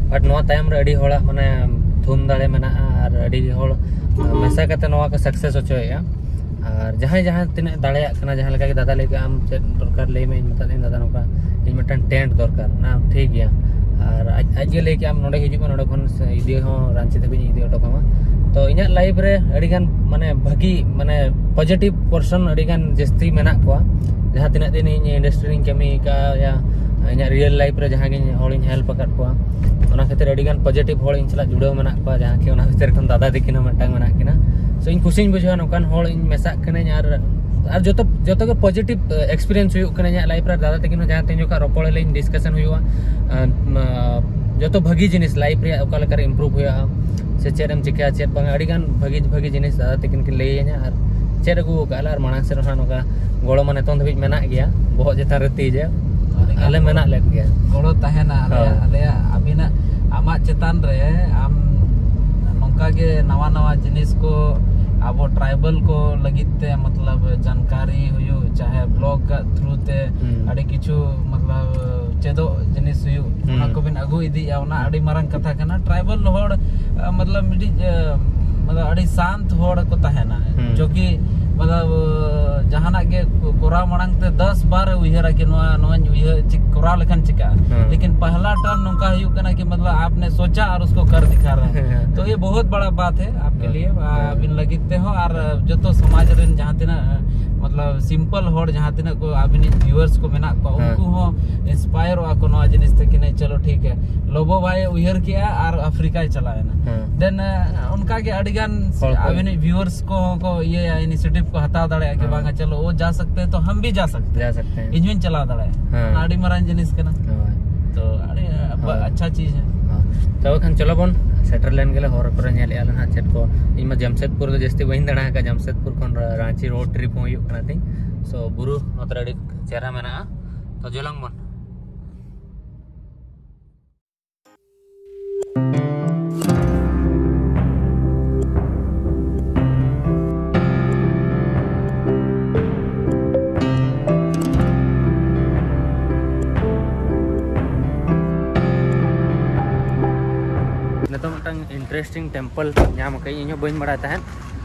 ᱵᱟᱴ ᱱᱚᱣᱟ ᱛᱟᱭᱚᱢ ᱨᱮ ᱟᱹᱰᱤ ᱦᱚᱲᱟᱜ ᱢᱟᱱᱮ ᱛᱷᱩᱢ ᱫᱟᱲᱮ ᱢᱮᱱᱟᱜᱼᱟ ᱟᱨ ᱟᱹᱰᱤ ᱦᱚᱲ ᱢᱮᱥᱟ ᱠᱟᱛᱮ ᱱᱚᱣᱟ ᱠᱚ ᱥᱟᱠᱥᱮᱥ ᱦᱚᱪᱚᱭᱮᱫᱼᱟ᱾ ᱟᱨ ᱡᱟᱦᱟᱸᱭ ᱡᱟᱦᱟᱸ ᱛᱤᱱᱟᱹᱜ ᱫᱟᱲᱮᱭᱟᱜ ᱠᱟᱱᱟ, ᱡᱟᱦᱟᱸ ᱞᱮᱠᱟ ᱜᱮ ᱫᱟᱫᱟ ᱞᱟᱹᱭ ᱠᱮᱫᱟ, ᱟᱢ ᱪᱮᱫ ᱫᱚᱨᱠᱟᱨ ᱞᱟᱹᱭ ᱢᱮ, ᱤᱧ ᱢᱮᱛᱟᱫ ᱫᱤᱧ ᱫᱟᱫᱟ ᱱᱚᱝᱠᱟ ᱤᱧ ᱢᱤᱫᱴᱟᱝ ᱴᱮᱱᱴ ᱫᱚᱨᱠᱟᱨ ᱚᱱᱟ ᱴᱷᱤᱠ ᱜᱮᱭᱟ᱾ ᱟᱨ ᱟᱡ ᱟᱡ ᱜᱮ ᱞᱟᱹᱭ ᱠᱮᱫᱟ ᱟᱢ ᱱᱚᱸᱰᱮ ᱦᱤᱡᱩᱜ ᱢᱮ, ᱱᱚᱸᱰᱮ ᱠᱷᱚᱱ ᱤᱫᱤ ᱦᱚᱸ ᱨᱟᱸᱪᱤ ᱫᱷᱟᱹᱵᱤᱡ ᱤᱧ ᱤᱫᱤ ᱦᱚᱴᱚ ᱠᱟᱢᱟ᱾ ᱛᱚ ᱤᱧᱟᱹᱜ ᱞᱟᱭᱤᱯᱷ ᱨᱮ ᱟᱹᱰᱤ ᱜᱟᱱ ᱢᱟᱱᱮ ᱵᱷᱟᱹᱜᱤ ᱢᱟᱱᱮ ᱯᱚᱡᱮᱴᱤᱵᱷ ᱯᱟᱨᱥᱚᱱ ᱟᱹᱰᱤ ᱜᱟᱱ ᱡᱟᱹᱥᱛᱤ ᱢᱮᱱᱟᱜ ᱠᱚᱣᱟ᱾ ᱡᱟᱦᱟᱸ ᱛᱤᱱᱟᱹᱜ ᱫᱤᱱ ᱤᱧ ᱤᱱᱰᱟᱥᱴᱨᱤ ᱨᱤᱧ ᱠᱟᱹᱢᱤ ᱟᱠᱟᱫᱼᱟ, ᱤᱧᱟᱹᱜ ᱨᱤᱭᱮᱞ ᱞᱟᱭᱤᱯᱷ ᱨᱮ ᱡᱟᱦᱟᱸ ᱜᱮ ᱦᱚᱲᱤᱧ ᱦᱮᱞᱯ ᱟᱠᱟᱫ ᱠᱚᱣᱟ, ᱚᱱᱟ ᱠᱷᱟᱹᱛᱤᱨ ᱟᱹᱰᱤ ᱜᱟᱱ ᱯᱚᱡᱮᱴᱤᱵᱷ ᱦᱚᱲ ᱤᱧ ᱥᱟᱞᱟᱜ ᱡᱩᱲᱟᱹᱣ ᱢᱮᱱᱟᱜ ᱠᱚᱣᱟ, ᱡᱟᱦᱟᱸ ᱠᱤ ᱚᱱᱟ ᱵᱷᱤᱛᱤᱨ ᱠᱷᱚᱱ ᱫᱟᱫᱟ ᱛᱟᱹᱠᱤᱱ ᱦᱚᱸ ᱢᱤᱫᱴᱟᱝ ᱢᱮᱱᱟᱜ ᱠᱤᱱᱟ᱾ ᱥᱳ ᱤᱧ ᱠᱩᱥᱤᱧ ᱵᱩᱡᱷᱟᱹᱣᱟ ᱱᱚᱝᱠᱟᱱ ᱦᱚᱲ ᱤᱧ ᱢᱮᱥᱟᱜ ᱠᱟᱹᱱᱟᱹᱧ ᱟᱨ ᱟᱨ ᱡᱚᱛᱚ ᱡᱚᱛᱚ ᱜᱮ ᱯᱚᱡᱮᱴᱤᱵᱷ ᱮᱠᱥᱯᱤᱨᱤᱭᱮᱱᱥ ᱦᱩᱭᱩᱜ ᱠᱟᱱᱟ ᱤᱧᱟᱹᱜ ᱞᱟᱭᱤᱯᱷ ᱨᱮ᱾ ᱫᱟᱫᱟ ᱛᱟᱹᱠᱤᱱ ᱦᱚᱸ ᱡᱟᱦᱟᱸ ᱛᱤᱱ ᱡᱚᱠᱷᱚᱱ ᱨᱚᱯᱚᱲ ᱟᱞᱤᱧ, ᱰᱤᱥᱠᱟᱥᱚᱱ ᱦᱩᱭᱩᱜᱼᱟ, ᱟᱨ, ᱟᱸ, ᱡᱚᱛᱚ ᱵᱷᱟᱹᱜᱤ ᱡᱤᱱᱤᱥ ᱞᱟᱭᱤᱯᱷ ᱨᱮᱭᱟᱜ ᱚᱠᱟ ᱞᱮᱠᱟᱨᱮ ᱤᱢᱯᱨᱩᱵᱷ ᱦᱩᱭᱩᱜᱼᱟ ᱥᱮ ᱪᱮᱫ ᱮᱢ ᱪᱤᱠᱟᱹᱭᱟ ᱪᱮᱫ ᱵᱟᱝ, ᱟᱹᱰᱤ ᱜᱟᱱ ᱵᱷᱟᱹᱜᱤ ᱵᱷᱟᱹᱜᱤ ᱡᱤᱱᱤᱥ ᱫᱟᱫᱟ ᱛᱟᱹᱠᱤᱱ ᱠᱤᱱ ᱞᱟᱹᱭ ᱟᱹᱧᱟ ᱟᱨ ᱪᱮᱫ ᱟᱹᱜᱩ ᱟᱠᱟᱫ ᱞᱮ ᱟᱨ ᱢᱟᱲᱟᱝ ᱥᱮᱫ ᱦᱚᱸ ᱱᱚᱝᱠᱟ ᱜᱚᱲᱚ ᱢᱟ ᱱᱤᱛᱚᱝ ᱫᱷᱟᱹᱵᱤᱡ ᱢᱮᱱᱟᱜ ᱜᱮᱭᱟ, ᱵᱚᱦᱚᱜ ᱪᱮᱛᱟᱱ ᱨᱮ ᱛᱤ ᱡᱮ ᱟᱞᱮ ᱢᱮᱱᱟᱜ ᱞᱮᱫ ᱜᱮᱭᱟ᱾ ᱜᱚᱲᱚ ᱛᱟᱦᱮᱱᱟ ᱟᱞᱮᱭᱟᱜ, ᱦᱳᱭ᱾ ᱟᱞᱮᱭᱟᱜ ᱟᱹᱵᱤᱱᱟᱜ ᱟᱢᱟᱜ ᱪᱮᱛᱟᱱ ᱨᱮ ᱟᱢ ᱱᱚᱝᱠᱟ ᱜᱮ ᱱᱟᱣᱟ ᱱᱟᱣᱟ ᱡᱤᱱᱤᱥ ᱠᱚ ᱟᱵᱚ ᱴᱨᱟᱭᱵᱟᱞ ᱠᱚ ᱞᱟᱹᱜᱤᱫ ᱛᱮ ᱢᱚᱛᱞᱚᱵ ᱡᱟᱱᱠᱟᱨᱤ ᱦᱩᱭᱩᱜ, ᱪᱟᱦᱮ ᱵᱞᱚᱜ ᱛᱷᱨᱩ ᱛᱮ ᱦᱩᱸ᱾ ᱟᱹᱰᱤ ᱠᱤᱪᱷᱩ ᱢᱚᱛᱞᱚᱵ ᱪᱮᱫᱚᱜ ᱡᱤᱱᱤᱥ ᱦᱩᱭᱩᱜ, ᱚᱱᱟ ᱦᱩᱸ᱾ ᱠᱚᱵᱤᱱ ᱟᱹᱜᱩ ᱤᱫᱤᱭᱮᱫᱼᱟ, ᱚᱱᱟ ᱟᱹᱰᱤ ᱢᱟᱨᱟᱝ ᱠᱟᱛᱷᱟ ᱠᱟᱱᱟ᱾ ᱴᱨᱟᱭᱵᱟᱞ ᱦᱚᱲ ᱟ, ᱢᱚᱛᱞᱚᱵ ᱢᱤᱫᱴᱤᱡ ᱟ, ᱢᱚᱛᱞᱚᱵ ᱟᱹᱰᱤ ᱥᱟᱱᱛ ᱦᱚᱲ ᱠᱚ ᱛᱟᱦᱮᱱᱟ, ᱦᱩᱸ᱾ ᱡᱚᱠᱤ ᱢᱚᱛᱞᱚᱵ ᱡᱟᱦᱟᱱᱟᱜ ᱜᱮ ᱠᱚᱨᱟᱣ ᱢᱟᱲᱟᱝ ᱛᱮ ᱫᱚᱥ ᱵᱟᱨ ᱮ ᱩᱭᱦᱟᱹᱨᱟ ᱠᱤ ᱱᱚᱣᱟ ᱱᱚᱣᱟᱧ ᱩᱭᱦᱟᱹᱨ ᱪᱮᱫ ᱠᱚᱨᱟᱣ ᱞᱮᱠᱷᱟᱱ ᱪᱤᱠᱟᱹᱜᱼᱟ᱾ ᱦᱩᱸ᱾ ᱞᱮᱠᱤᱱ ᱯᱟᱦᱞᱟ ᱴᱟᱨᱱ ᱱᱚᱝᱠᱟ ᱦᱩᱭᱩᱜ ᱠᱟᱱᱟ ᱠᱤ ᱢᱚᱛᱞᱚᱵ ᱟᱯᱱᱮ ᱥᱳᱪᱟ ᱟᱨ ᱩᱥᱠᱳ ᱠᱟᱨ ᱫᱤᱠᱷᱟ ᱨᱟᱦᱟ ᱦᱮᱸ᱾ ᱛᱚ ᱭᱮ ᱵᱚᱦᱩᱛ ᱵᱟᱲᱟ ᱵᱟᱛ ᱦᱮ ᱟᱯᱠᱮ ᱞᱤᱭᱮ, ᱟᱹᱵᱤᱱ ᱞᱟᱹᱜᱤᱫ ᱛᱮᱦᱚᱸ ᱟᱨ ᱡᱚᱛᱚ ᱥᱚᱢᱟᱡᱽ ᱨᱮᱱ ᱡᱟᱦᱟᱸ ᱛᱤᱱᱟᱹᱜ ᱢᱚᱛᱞᱚᱵ ᱥᱤᱢᱯᱚᱞ ᱦᱚᱲ ᱡᱟᱦᱟᱸ ᱛᱤᱱᱟᱹᱜ ᱠᱚ ᱟᱹᱵᱤᱱᱤᱡ ᱵᱷᱤᱭᱩᱣᱟᱨᱥ ᱠᱚ ᱢᱮᱱᱟᱜ ᱠᱚᱣᱟ, ᱦᱮᱸ᱾ ᱩᱱᱠᱩ ᱦᱚᱸ ᱤᱱᱥᱯᱟᱭᱟᱨᱚᱜᱼᱟ ᱠᱚ ᱱᱚᱣᱟ ᱡᱤᱱᱤᱥ ᱛᱮ, ᱠᱤ ᱱᱤ ᱪᱚᱞᱚ ᱴᱷᱤᱠ ᱦᱮ, ᱞᱚᱵᱚ ᱵᱷᱟᱭ ᱩᱭᱦᱟᱹᱨ ᱠᱮᱜᱼᱟ ᱟᱨ ᱟᱯᱷᱨᱤᱠᱟᱭ ᱪᱟᱞᱟᱣ ᱮᱱᱟ᱾ ᱦᱮᱸ᱾ ᱫᱮᱱ ᱚᱱᱠᱟ ᱜᱮ ᱟᱹᱰᱤ ᱜᱟᱱ ᱦᱚᱲ ᱠᱚ ᱟᱹᱵᱤᱱᱤᱡ ᱵᱷᱤᱭᱩᱣᱟᱨᱥ ᱠᱚᱦᱚᱸ ᱠᱚ ᱤᱭᱟᱹᱭᱟ, ᱤᱱᱤᱥᱤᱭᱮᱴᱤᱵᱷ ᱠᱚ ᱦᱟᱛᱟᱣ ᱫᱟᱲᱮᱭᱟᱜᱼᱟ ᱠᱤ ᱦᱮᱸ᱾ ᱵᱟᱝᱟ, ᱪᱚᱞᱚ ᱣᱚ ᱡᱟ ᱥᱟᱠᱛᱮ ᱦᱮ ᱛᱚ ᱦᱟᱢ ᱵᱷᱤ ᱡᱟ ᱥᱟᱠᱛᱮ ᱦᱮ᱾ ᱡᱟ ᱥᱟᱠᱛᱮ ᱦᱮ᱾ ᱤᱧ ᱦᱚᱸᱧ ᱪᱟᱞᱟᱣ ᱫᱟᱲᱮᱭᱟᱜᱼᱟ᱾ ᱦᱮᱸ᱾ ᱚᱱᱟ ᱟᱹᱰᱤ ᱢᱟᱨᱟᱝ ᱡᱤᱱᱤᱥ ᱠᱟᱱᱟ᱾ ᱦᱳᱭ᱾ ᱛᱚ ᱟᱹᱰᱤ ᱦᱳᱭ᱾ ᱟᱪᱪᱷᱟ ᱪᱤᱡᱽ ᱦᱮ᱾ ᱦᱳᱭ᱾ ᱛᱚᱵᱮ ᱠᱷᱟᱱ ᱪᱚᱞᱚ ᱵᱚᱱ ᱥᱮᱴᱮᱨ ᱞᱮᱱ ᱜᱮᱞᱮ, ᱦᱚᱨ ᱠᱚᱨᱮ ᱧᱮᱞᱮᱫᱼᱟ ᱞᱮ ᱱᱟᱦᱟᱜ ᱪᱮᱫ ᱠᱚ᱾ ᱤᱧ ᱢᱟ ᱡᱟᱢᱥᱮᱫᱽᱯᱩᱨ ᱫᱚ ᱡᱟᱹᱥᱛᱤ ᱵᱟᱹᱧ ᱫᱟᱬᱟ ᱟᱠᱟᱫᱼᱟ, ᱡᱟᱢᱥᱮᱫᱽᱯᱩᱨ ᱠᱷᱚᱱ ᱨᱟ-, ᱨᱟᱸᱪᱤ ᱨᱳᱰ ᱴᱨᱤᱯ ᱦᱚᱸ ᱦᱩᱭᱩᱜ ᱠᱟᱱᱟ ᱛᱤᱧ᱾ ᱥᱳ ᱵᱩᱨᱩ ᱱᱚᱛᱮ ᱨᱮ ᱟᱹᱰᱤ ᱪᱮᱦᱨᱟ ᱢᱮᱱᱟᱜᱼᱟ, ᱛᱚ ᱪᱚᱞᱚᱝ ᱵᱚᱱ᱾ ᱱᱤᱛᱚᱜ ᱢᱤᱫᱴᱟᱝ ᱤᱱᱴᱟᱨᱮᱥᱴᱤᱝ ᱴᱮᱢᱯᱚᱞ ᱧᱟᱢ ᱟᱠᱟᱫᱟᱹᱧ, ᱤᱧ ᱦᱚᱸ ᱵᱟᱹᱧ ᱵᱟᱲᱟᱭ ᱛᱟᱦᱮᱸᱫ᱾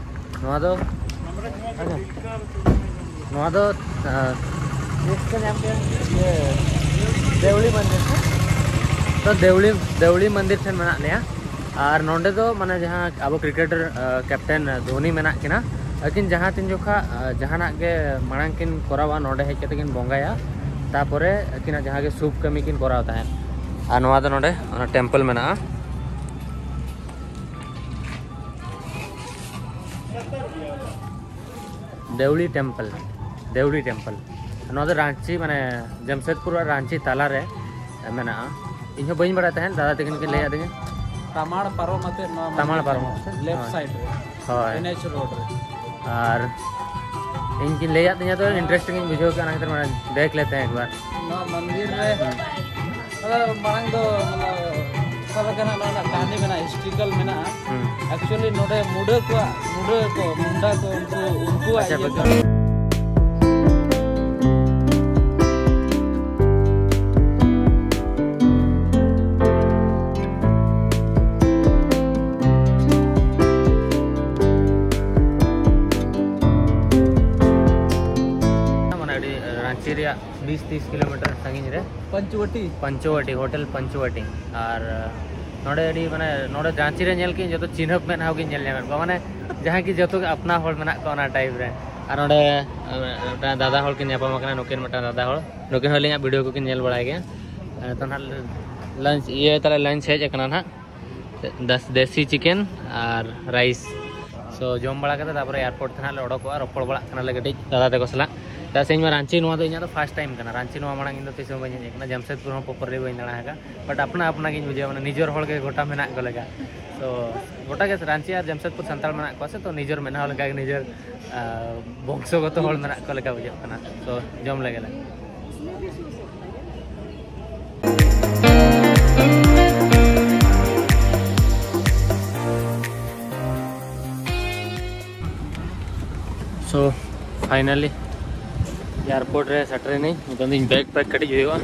ᱱᱚᱣᱟ ᱫᱚ, ᱱᱚᱣᱟ ᱫᱚ, ᱟᱸ, ᱪᱮᱫ ᱠᱚ ᱧᱟᱢ ᱠᱮᱫᱟ? ᱤᱭᱟᱹ, ᱫᱮᱣᱲᱤ ᱢᱚᱱᱫᱤᱨ ᱠᱚ᱾ ᱛᱚ, ᱫᱮᱣᱲᱤ, ᱫᱮᱣᱲᱤ ᱢᱚᱱᱫᱤᱨ ᱴᱷᱮᱱ ᱢᱮᱱᱟᱜ ᱞᱮᱭᱟ᱾ ᱟᱨ ᱱᱚᱸᱰᱮ ᱫᱚ, ᱢᱟᱱᱮ, ᱡᱟᱦᱟᱸ ᱟᱵᱚ ᱠᱨᱤᱠᱮᱴᱟᱨ, ᱟᱸ, ᱠᱮᱯᱴᱮᱱ ᱫᱷᱳᱱᱤ ᱢᱮᱱᱟᱜ ᱠᱤᱱᱟ, ᱟᱹᱠᱤᱱ ᱡᱟᱦᱟᱸ ᱛᱤᱱ ᱡᱚᱠᱷᱟ, ᱟᱸ, ᱡᱟᱦᱟᱱᱟᱜ ᱜᱮ ᱢᱟᱲᱟᱝ ᱠᱤᱱ ᱠᱚᱨᱟᱣᱟ, ᱱᱚᱸᱰᱮ ᱦᱮᱡ ᱠᱟᱛᱮ ᱠᱤᱱ ᱵᱚᱸᱜᱟᱭᱟ᱾ ᱛᱟᱯᱚᱨᱮ ᱟᱹᱠᱤᱱᱟᱜ ᱡᱟᱦᱟᱸ ᱜᱮ ᱥᱩᱵᱷ ᱠᱟᱹᱢᱤ ᱠᱤᱱ ᱠᱚᱨᱟᱣ ᱛᱟᱦᱮᱸᱫ᱾ ᱟᱨ ᱱᱚᱣᱟ ᱫᱚ ᱱᱚᱸᱰᱮ ᱚᱱᱟ ᱴᱮᱢᱯᱚᱞ ᱢᱮᱱᱟᱜᱼᱟ᱾ ᱫᱮᱣᱲᱤ ᱴᱮᱢᱯᱚᱞ, ᱫᱮᱣᱲᱤ ᱴᱮᱢᱯᱚᱞ᱾ ᱱᱚᱣᱟ ᱫᱚ ᱨᱟᱸᱪᱤ, ᱢᱟᱱᱮ, ᱡᱟᱢᱥᱮᱫᱽᱯᱩᱨ ᱟᱨ ᱨᱟᱸᱪᱤ ᱛᱟᱞᱟᱨᱮ ᱢᱮᱱᱟᱜᱼᱟ᱾ ᱤᱧ ᱦᱚᱸ ᱵᱟᱹᱧ ᱵᱟᱲᱟᱭ ᱛᱟᱦᱮᱸᱫ, ᱫᱟᱫᱟ ᱛᱟᱹᱠᱤᱱ ᱠᱤᱱ ᱞᱟᱹᱭ ᱟᱹᱫᱤᱧᱟ᱾ ᱛᱟᱢᱟᱲ ᱯᱟᱨᱚᱢ ᱟᱛᱮ ᱱᱚᱣᱟ ᱛᱟᱢᱟᱲ ᱢᱚᱱᱫᱤᱨ ᱯᱟᱨᱚᱢ ᱢᱮᱱᱟᱜᱼᱟ, ᱟᱛᱮ? ᱞᱮᱯᱷᱴ ᱦᱳᱭ᱾ ᱥᱟᱭᱤᱰ ᱨᱮ, ᱦᱳᱭ᱾ ᱮᱱ ᱮᱪ ᱨᱳᱰ ᱨᱮ᱾ ᱟᱨ ᱤᱧ ᱠᱤᱱ ᱞᱟᱹᱭᱟᱫ ᱛᱤᱧᱟ ᱛᱚ, ᱤᱱᱴᱟᱨᱮᱥᱴᱤᱝ ᱤᱧ ᱵᱩᱡᱷᱟᱹᱣ ᱠᱮᱫᱟ, ᱚᱱᱟ ᱠᱷᱟᱹᱛᱤᱨ ᱢᱟᱱᱮ ᱫᱮᱠᱷ ᱞᱮᱛᱮ ᱦᱮᱸ ᱮᱠ ᱵᱟᱨ᱾ ᱱᱚᱣᱟ ᱢᱚᱱᱫᱤᱨ ᱨᱮ ᱟᱫᱚ ᱢᱟᱲᱟᱝ ᱫᱚ, ᱢᱟᱱᱮ, ᱚᱠᱟ ᱞᱮᱠᱟᱱᱟᱜ ᱱᱚᱣᱟ ᱨᱮᱱᱟᱜ ᱠᱟᱹᱦᱱᱤ ᱢᱮᱱᱟᱜᱼᱟ, ᱦᱤᱥᱴᱨᱤᱠᱟᱞ ᱢᱮᱱᱟᱜᱼᱟ᱾ ᱦᱩᱸ᱾ ᱮᱠᱪᱩᱭᱮᱞᱤ ᱱᱚᱰᱮ ᱢᱩᱰᱟᱹ ᱠᱚᱣᱟᱜ, ᱢᱩᱰᱟᱹ ᱠᱚ, ᱢᱩᱱᱰᱟ ᱠᱚ, ᱩᱱᱠᱩ, ᱩᱱᱠᱩᱣᱟᱜ ᱟᱪᱪᱷᱟ, ᱤᱭᱟᱹ ᱵᱟᱠᱷᱟᱱ᱾ ᱠᱟᱱᱟ᱾ ᱢᱟᱱᱮ ᱟᱹᱰᱤ ᱨᱟᱸᱪᱤ ᱨᱮᱭᱟᱜ ᱵᱤᱥ ᱛᱤᱥ ᱠᱤᱞᱳᱢᱤᱴᱟᱨ ᱥᱟᱺᱜᱤᱧ ᱨᱮ᱾ ᱯᱚᱧᱪᱚᱵᱚᱴᱤ᱾ ᱯᱚᱧᱪᱚᱵᱚᱴᱤ, ᱦᱳᱴᱮᱞ ᱯᱚᱧᱪᱚᱵᱚᱴᱤ᱾ ᱟᱨ ᱱᱚᱰᱮ ᱟᱹᱰᱤ ᱢᱟᱱᱮ ᱱᱚᱰᱮ ᱨᱟᱺᱪᱤ ᱨᱮ ᱧᱮᱞ ᱠᱮᱫ ᱡᱚᱛᱚ ᱪᱤᱱᱦᱟᱹᱯ ᱢᱮᱫ ᱦᱚᱸ ᱜᱤᱧ ᱧᱮᱞ ᱧᱟᱢᱮᱫ ᱠᱚᱣᱟ, ᱢᱟᱱᱮ ᱡᱟᱦᱟᱸᱭ ᱠᱤ ᱡᱚᱛᱚ ᱜᱮ ᱟᱯᱱᱟ ᱦᱚᱲ ᱢᱮᱱᱟᱜ ᱠᱚᱣᱟ ᱚᱱᱟ ᱴᱟᱭᱤᱯ ᱨᱮ᱾ ᱟᱨ ᱱᱚᱰᱮ ᱢᱤᱫᱴᱟᱝ ᱫᱟᱫᱟ ᱦᱚᱲ ᱠᱤᱱ ᱧᱟᱯᱟᱢ ᱟᱠᱟᱱᱟ, ᱱᱩᱠᱤᱱ ᱢᱤᱫᱴᱟᱝ ᱫᱟᱫᱟ ᱦᱚᱲ, ᱱᱩᱠᱤᱱ ᱦᱚᱸ ᱟᱹᱞᱤᱧᱟᱜ ᱵᱷᱤᱰᱤᱭᱳ ᱠᱚᱠᱤᱱ ᱧᱮᱞ ᱵᱟᱲᱟᱭ ᱜᱮᱭᱟ᱾ ᱛᱚ ᱱᱟᱦᱟᱜ ᱞᱟᱧᱪ ᱤᱭᱟᱹ ᱛᱟᱞᱮ ᱞᱟᱧᱪ ᱦᱮᱡ ᱟᱠᱟᱱᱟ ᱱᱟᱦᱟᱜ, ᱫᱟᱥ ᱫᱮᱥᱤ ᱪᱤᱠᱮᱱ ᱟᱨ ᱨᱟᱭᱤᱥ᱾ ᱥᱳ ᱡᱚᱢ ᱵᱟᱲᱟ ᱠᱟᱛᱮ ᱛᱟᱨᱯᱚᱨᱮ ᱮᱭᱟᱨᱯᱳᱨᱴ ᱛᱮ ᱱᱟᱦᱟᱜ ᱞᱮ ᱚᱰᱚᱠᱚᱜᱼᱟ, ᱨᱚᱯᱚᱲ ᱵᱟᱲᱟᱜ ᱠᱟᱱᱟᱞᱮ ᱠᱟᱹᱴᱤᱡ ᱫᱟᱫᱟ ᱛᱟᱠᱚ ᱥᱟᱞᱟᱜ᱾ ᱪᱮᱫᱟᱜ ᱥᱮ ᱤᱧ ᱢᱟ ᱨᱟᱺᱪᱤ ᱱᱚᱣᱟ ᱫᱚ ᱤᱧᱟᱹᱜ ᱫᱚ ᱯᱷᱟᱥᱴ ᱴᱟᱭᱤᱢ ᱠᱟᱱᱟ, ᱨᱟᱺᱪᱤ ᱱᱚᱣᱟ ᱢᱟᱲᱟᱝ ᱤᱧ ᱫᱚ ᱛᱤᱥ ᱦᱚᱸ ᱵᱟᱹᱧ ᱦᱮᱡ ᱟᱠᱟᱱᱟ, ᱡᱟᱢᱥᱮᱫᱽᱯᱩᱨ ᱦᱚᱸ ᱯᱨᱚᱯᱟᱨᱞᱤ ᱵᱟᱹᱧ ᱫᱟᱬᱟ ᱟᱠᱟᱫᱼᱟ᱾ ᱵᱟᱴ ᱟᱯᱱᱟ ᱟᱯᱱᱟ ᱜᱤᱧ ᱵᱩᱡᱷᱟᱹᱣᱟ, ᱢᱟᱱᱮ ᱱᱤᱡᱮᱨ ᱦᱚᱲ ᱜᱮ ᱜᱚᱴᱟ ᱢᱮᱱᱟᱜ ᱠᱚ ᱞᱮᱠᱟ᱾ ᱛᱚ ᱜᱚᱴᱟ ᱜᱮ ᱨᱟᱺᱪᱤ ᱟᱨ ᱡᱟᱢᱥᱮᱫᱽᱯᱩᱨ ᱥᱟᱱᱛᱟᱲ ᱢᱮᱱᱟᱜ ᱠᱚᱣᱟ ᱥᱮ, ᱛᱚ ᱱᱤᱡᱮᱨ ᱢᱮᱫ ᱦᱚᱸ ᱞᱮᱠᱟ ᱜᱮ, ᱱᱤᱡᱮᱨ ᱟᱨ ᱵᱚᱝᱥᱚᱜᱚᱛᱚ ᱦᱚᱲ ᱢᱮᱱᱟᱜ ᱠᱚ ᱞᱮᱠᱟ ᱵᱩᱡᱷᱟᱹᱜ ᱠᱟᱱᱟ᱾ ᱛᱚ ᱡᱚᱢ ᱞᱮᱜᱮ ᱞᱮ᱾ So finally airport ᱨᱮ ᱥᱮᱴᱮᱨᱮᱱᱟᱹᱧ᱾ ᱱᱤᱛᱚᱝ ᱫᱚ ᱤᱧ ᱵᱮᱜᱽ ᱯᱮᱠ ᱠᱟᱹᱴᱤᱡ ᱦᱩᱭᱩᱜᱼᱟ,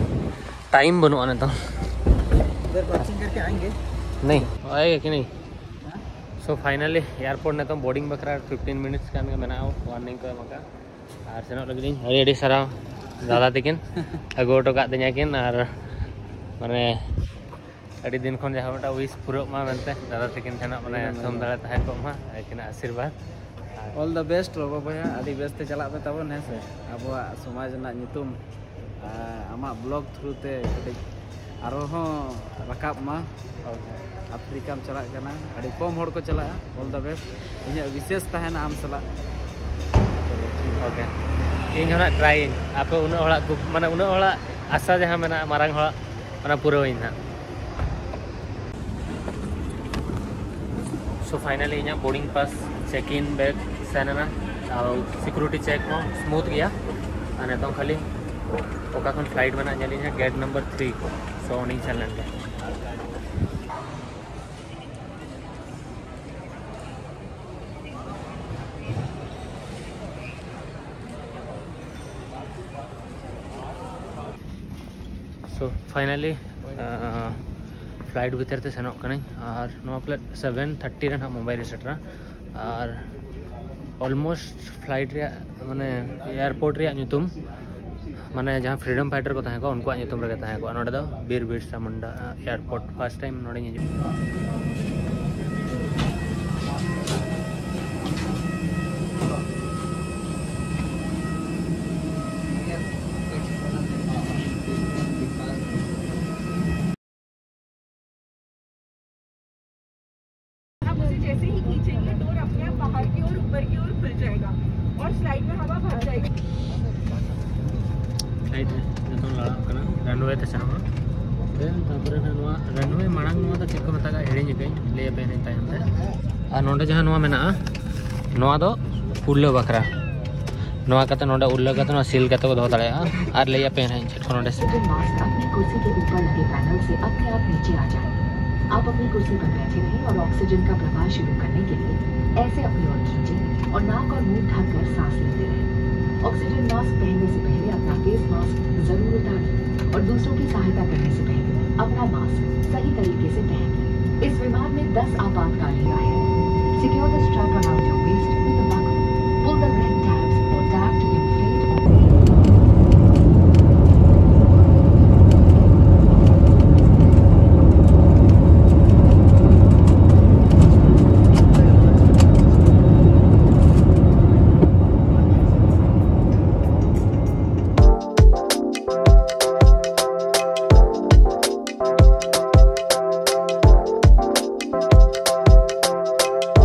ᱴᱟᱭᱤᱢ ᱵᱟᱹᱱᱩᱜᱼᱟ ᱱᱤᱛᱚᱝ᱾ इधर पार्किंग करके आएंगे। नहीं, आएगा कि नहीं? So finally airport ᱱᱤᱛᱚᱝ ᱵᱳᱨᱰᱤᱝ ᱵᱟᱠᱷᱨᱟ ᱯᱷᱤᱯᱴᱤᱱ ᱢᱤᱱᱤᱴᱥ ᱜᱟᱱ ᱜᱮ ᱢᱮᱱᱟᱜᱼᱟ, ᱣᱟᱨᱱᱤᱝ ᱠᱚ ᱮᱢ ᱟᱠᱟᱫᱼᱟ᱾ ᱟᱨ ᱥᱮᱱᱚᱜ ᱞᱟᱹᱜᱤᱫ ᱤᱧ ᱟᱹᱰᱤ ᱟᱹᱰᱤ ᱥᱟᱨᱦᱟᱣ ᱫᱟᱫᱟ ᱛᱟᱹᱠᱤᱱ, ᱟᱹᱜᱩ ᱦᱚᱴᱚ ᱠᱟᱜ ᱫᱤᱧᱟ ᱠᱤᱱ᱾ ᱟᱨ ᱢᱟᱱᱮ ᱟᱹᱰᱤ ᱫᱤᱱ ᱠᱷᱚᱱ ᱡᱟᱦᱟᱸ ᱢᱤᱫᱴᱟᱝ ᱣᱤᱥ ᱯᱩᱨᱟᱹᱜ ᱢᱟ ᱢᱮᱱᱛᱮ, ᱫᱟᱫᱟ ᱛᱟᱹᱠᱤᱱ ᱴᱷᱮᱱᱟᱜ ᱢᱟᱱᱮ ᱮᱠᱫᱚᱢ, ᱛᱷᱩᱢ ᱮᱠᱫᱚᱢ᱾ ᱫᱟᱲᱮ ᱛᱟᱦᱮᱸ ᱠᱚᱜ ᱢᱟ, ᱟᱹᱠᱤᱱᱟᱜ ᱟᱥᱤᱨᱵᱟᱫᱽ᱾ ᱟᱨ ᱚᱞ ᱫᱟ ᱵᱮᱥᱴ ᱵᱟᱵᱟ ᱵᱚᱭᱦᱟ, ᱟᱹᱰᱤ ᱵᱮᱥ ᱛᱮ ᱪᱟᱞᱟᱜ ᱯᱮ ᱛᱟᱵᱚᱱ, ᱦᱮᱸ ᱥᱮ? ᱟᱵᱚᱣᱟᱜ ᱥᱚᱢᱟᱡᱽ ᱨᱮᱱᱟᱜ ᱧᱩᱛᱩᱢ, ᱟᱨ ᱟᱢᱟᱜ ᱵᱞᱚᱜ ᱛᱷᱨᱩ ᱛᱮ ᱠᱟᱹᱴᱤᱡ ᱟᱨᱦᱚᱸ ᱨᱟᱠᱟᱵ ᱢᱟ᱾ ᱟᱯᱷᱨᱤᱠᱟᱢ ᱪᱟᱞᱟᱜ ᱠᱟᱱᱟ, ᱟᱹᱰᱤ ᱠᱚᱢ ᱦᱚᱲ ᱠᱚ ᱪᱟᱞᱟᱜᱼᱟ᱾ ᱚᱞ ᱫᱟ ᱵᱮᱥᱴ, ᱤᱧᱟᱹᱜ ᱵᱤᱥᱮᱥ ᱛᱟᱦᱮᱱᱟ ᱟᱢ ᱥᱟᱞᱟᱜ᱾ ᱳᱠᱮ, ᱤᱧ ᱦᱚᱸ ᱱᱟᱜ ᱴᱨᱟᱭᱤᱧ, ᱟᱯᱮ ᱩᱱᱟᱹᱜ ᱦᱚᱲᱟᱜ ᱠᱩ-, ᱢᱟᱱᱮ ᱩᱱᱟᱹᱜ ᱦᱚᱲᱟᱜ ᱟᱥᱟ ᱡᱟᱦᱟᱸ ᱢᱮᱱᱟᱜᱼᱟ ᱢᱟᱨᱟᱝ ᱦᱚᱲᱟᱜ, ᱚᱱᱟ ᱯᱩᱨᱟᱹᱣ ᱤᱧ ᱦᱟᱸᱜ᱾ So finally ᱤᱧᱟᱹᱜ ᱵᱳᱨᱰᱤᱝ ᱯᱟᱥ, ᱪᱮᱠ ᱤᱱ ᱵᱮᱜᱽ ᱥᱮᱱ ᱮᱱᱟ, ᱟᱨ ᱥᱤᱠᱩᱨᱤᱴᱤ ᱪᱮᱠ ᱦᱚᱸ ᱥᱢᱩᱛᱷ ᱜᱮᱭᱟ᱾ ᱟᱨ ᱱᱤᱛᱚᱝ ᱠᱷᱟᱹᱞᱤ ᱚᱠᱟ ᱠᱷᱚᱱ ᱯᱷᱞᱟᱭᱤᱴ ᱢᱮᱱᱟᱜ ᱧᱮᱞ ᱤᱧ ᱦᱟᱸᱜ, ᱜᱮᱴ ᱱᱟᱢᱵᱟᱨ ᱛᱷᱨᱤ᱾ So ᱚᱸᱰᱮᱧ ᱥᱮᱱ ᱞᱮᱱ ᱜᱮ᱾ So finally flight ᱵᱷᱤᱛᱤᱨ ᱛᱮ ᱥᱮᱱᱚᱜ ᱠᱟᱹᱱᱟᱹᱧ, ᱟᱨ ᱱᱚᱣᱟ flight seven thirty ᱨᱮ ᱱᱟᱦᱟᱜ ᱢᱩᱢᱵᱟᱭ ᱨᱮ ᱥᱮᱴᱮᱨᱟ᱾ ᱟᱨ almost flight ᱨᱮᱭᱟᱜ ᱢᱟᱱᱮ airport ᱨᱮᱭᱟᱜ ᱧᱩᱛᱩᱢ ᱢᱟᱱᱮ ᱡᱟᱦᱟᱸ ᱯᱷᱨᱤᱰᱚᱢ ᱯᱷᱟᱭᱴᱟᱨ ᱠᱚ ᱛᱟᱦᱮᱸ ᱠᱚᱜᱼᱟ, ᱩᱱᱠᱩᱣᱟᱜ ᱧᱩᱛᱩᱢ ᱨᱮᱜᱮ ᱛᱟᱦᱮᱸ ᱠᱚᱜᱼᱟ᱾ ᱱᱚᱰᱮ ᱫᱚ ᱵᱤᱨ Birsa Munda airport, first time ᱱᱚᱰᱮᱧ ᱦᱤᱡᱩᱜ ᱠᱟᱱᱟ᱾ आप उसे जैसे ही खींचेंगे, डोर अपने आप बाहर की ओर, ऊपर की ओर खुल जाएगा और स्लाइड में हवा भर जाएगी। ᱯᱷᱞᱟᱭᱤᱴ ᱨᱮ ᱡᱚᱛᱚ ᱞᱟᱲᱟᱜ ᱠᱟᱱᱟ, ᱨᱟᱱᱣᱮ ᱛᱮ ᱥᱮᱱᱚᱜᱼᱟ᱾ ᱛᱟᱨᱯᱚᱨᱮ ᱱᱚᱣᱟ ᱨᱟᱱᱣᱮ ᱢᱟᱲᱟᱝ ᱱᱚᱣᱟ ᱫᱚ ᱪᱮᱫ ᱠᱚ ᱢᱮᱛᱟᱜᱼᱟ, ᱦᱤᱲᱤᱧ ᱟᱠᱟᱫᱟᱹᱧ, ᱞᱟᱹᱭ ᱟᱯᱮᱭᱟᱹᱧ ᱛᱟᱭᱚᱢ ᱛᱮ᱾ ᱟᱨ ᱱᱚᱰᱮ ᱡᱟᱦᱟᱸ ᱱᱚᱣᱟ ᱢᱮᱱᱟᱜᱼᱟ, ᱱᱚᱣᱟ ᱫᱚ ᱩᱨᱞᱟᱹ ᱵᱟᱠᱷᱨᱟ᱾ ᱱᱚᱣᱟ ᱠᱟᱛᱮ ᱱᱚᱰᱮ ᱩᱨᱞᱟᱹ ᱠᱟᱛᱮ ᱱᱚᱣᱟ ᱥᱤᱞ ᱠᱟᱛᱮ ᱠᱚ ᱫᱚᱦᱚ ᱫᱟᱲᱮᱭᱟᱜᱼᱟ᱾ ᱟᱨ ᱞᱟᱹᱭ ᱟᱯᱮᱭᱟᱹᱧ ᱦᱟᱸᱜ ᱪᱮᱫ ᱠᱚ ᱱᱚᱰᱮ ᱥᱮ- ऑक्सीजन मास्क अपनी कुर्सी के ऊपर लगे पैनल से अपने आप नीचे आ जाए। आप अपनी कुर्सी पर बैठे रहें और ऑक्सीजन का प्रवाह शुरू करने के लिए ऐसे अपनी ओर खींचें और नाक और मुंह ढककर सांस लेते रहें। ऑक्सीजन मास्क पहनने से पहले अपना फेस मास्क जरूर उतारें और दूसरों की सहायता करने से पहले अपना मास्क सही तरीके से पहन लें। इस विमान में दस आपातकालीन आए हैं। Secure the strap around your waist with a buckle. Pull the red tabs or tab to inflate or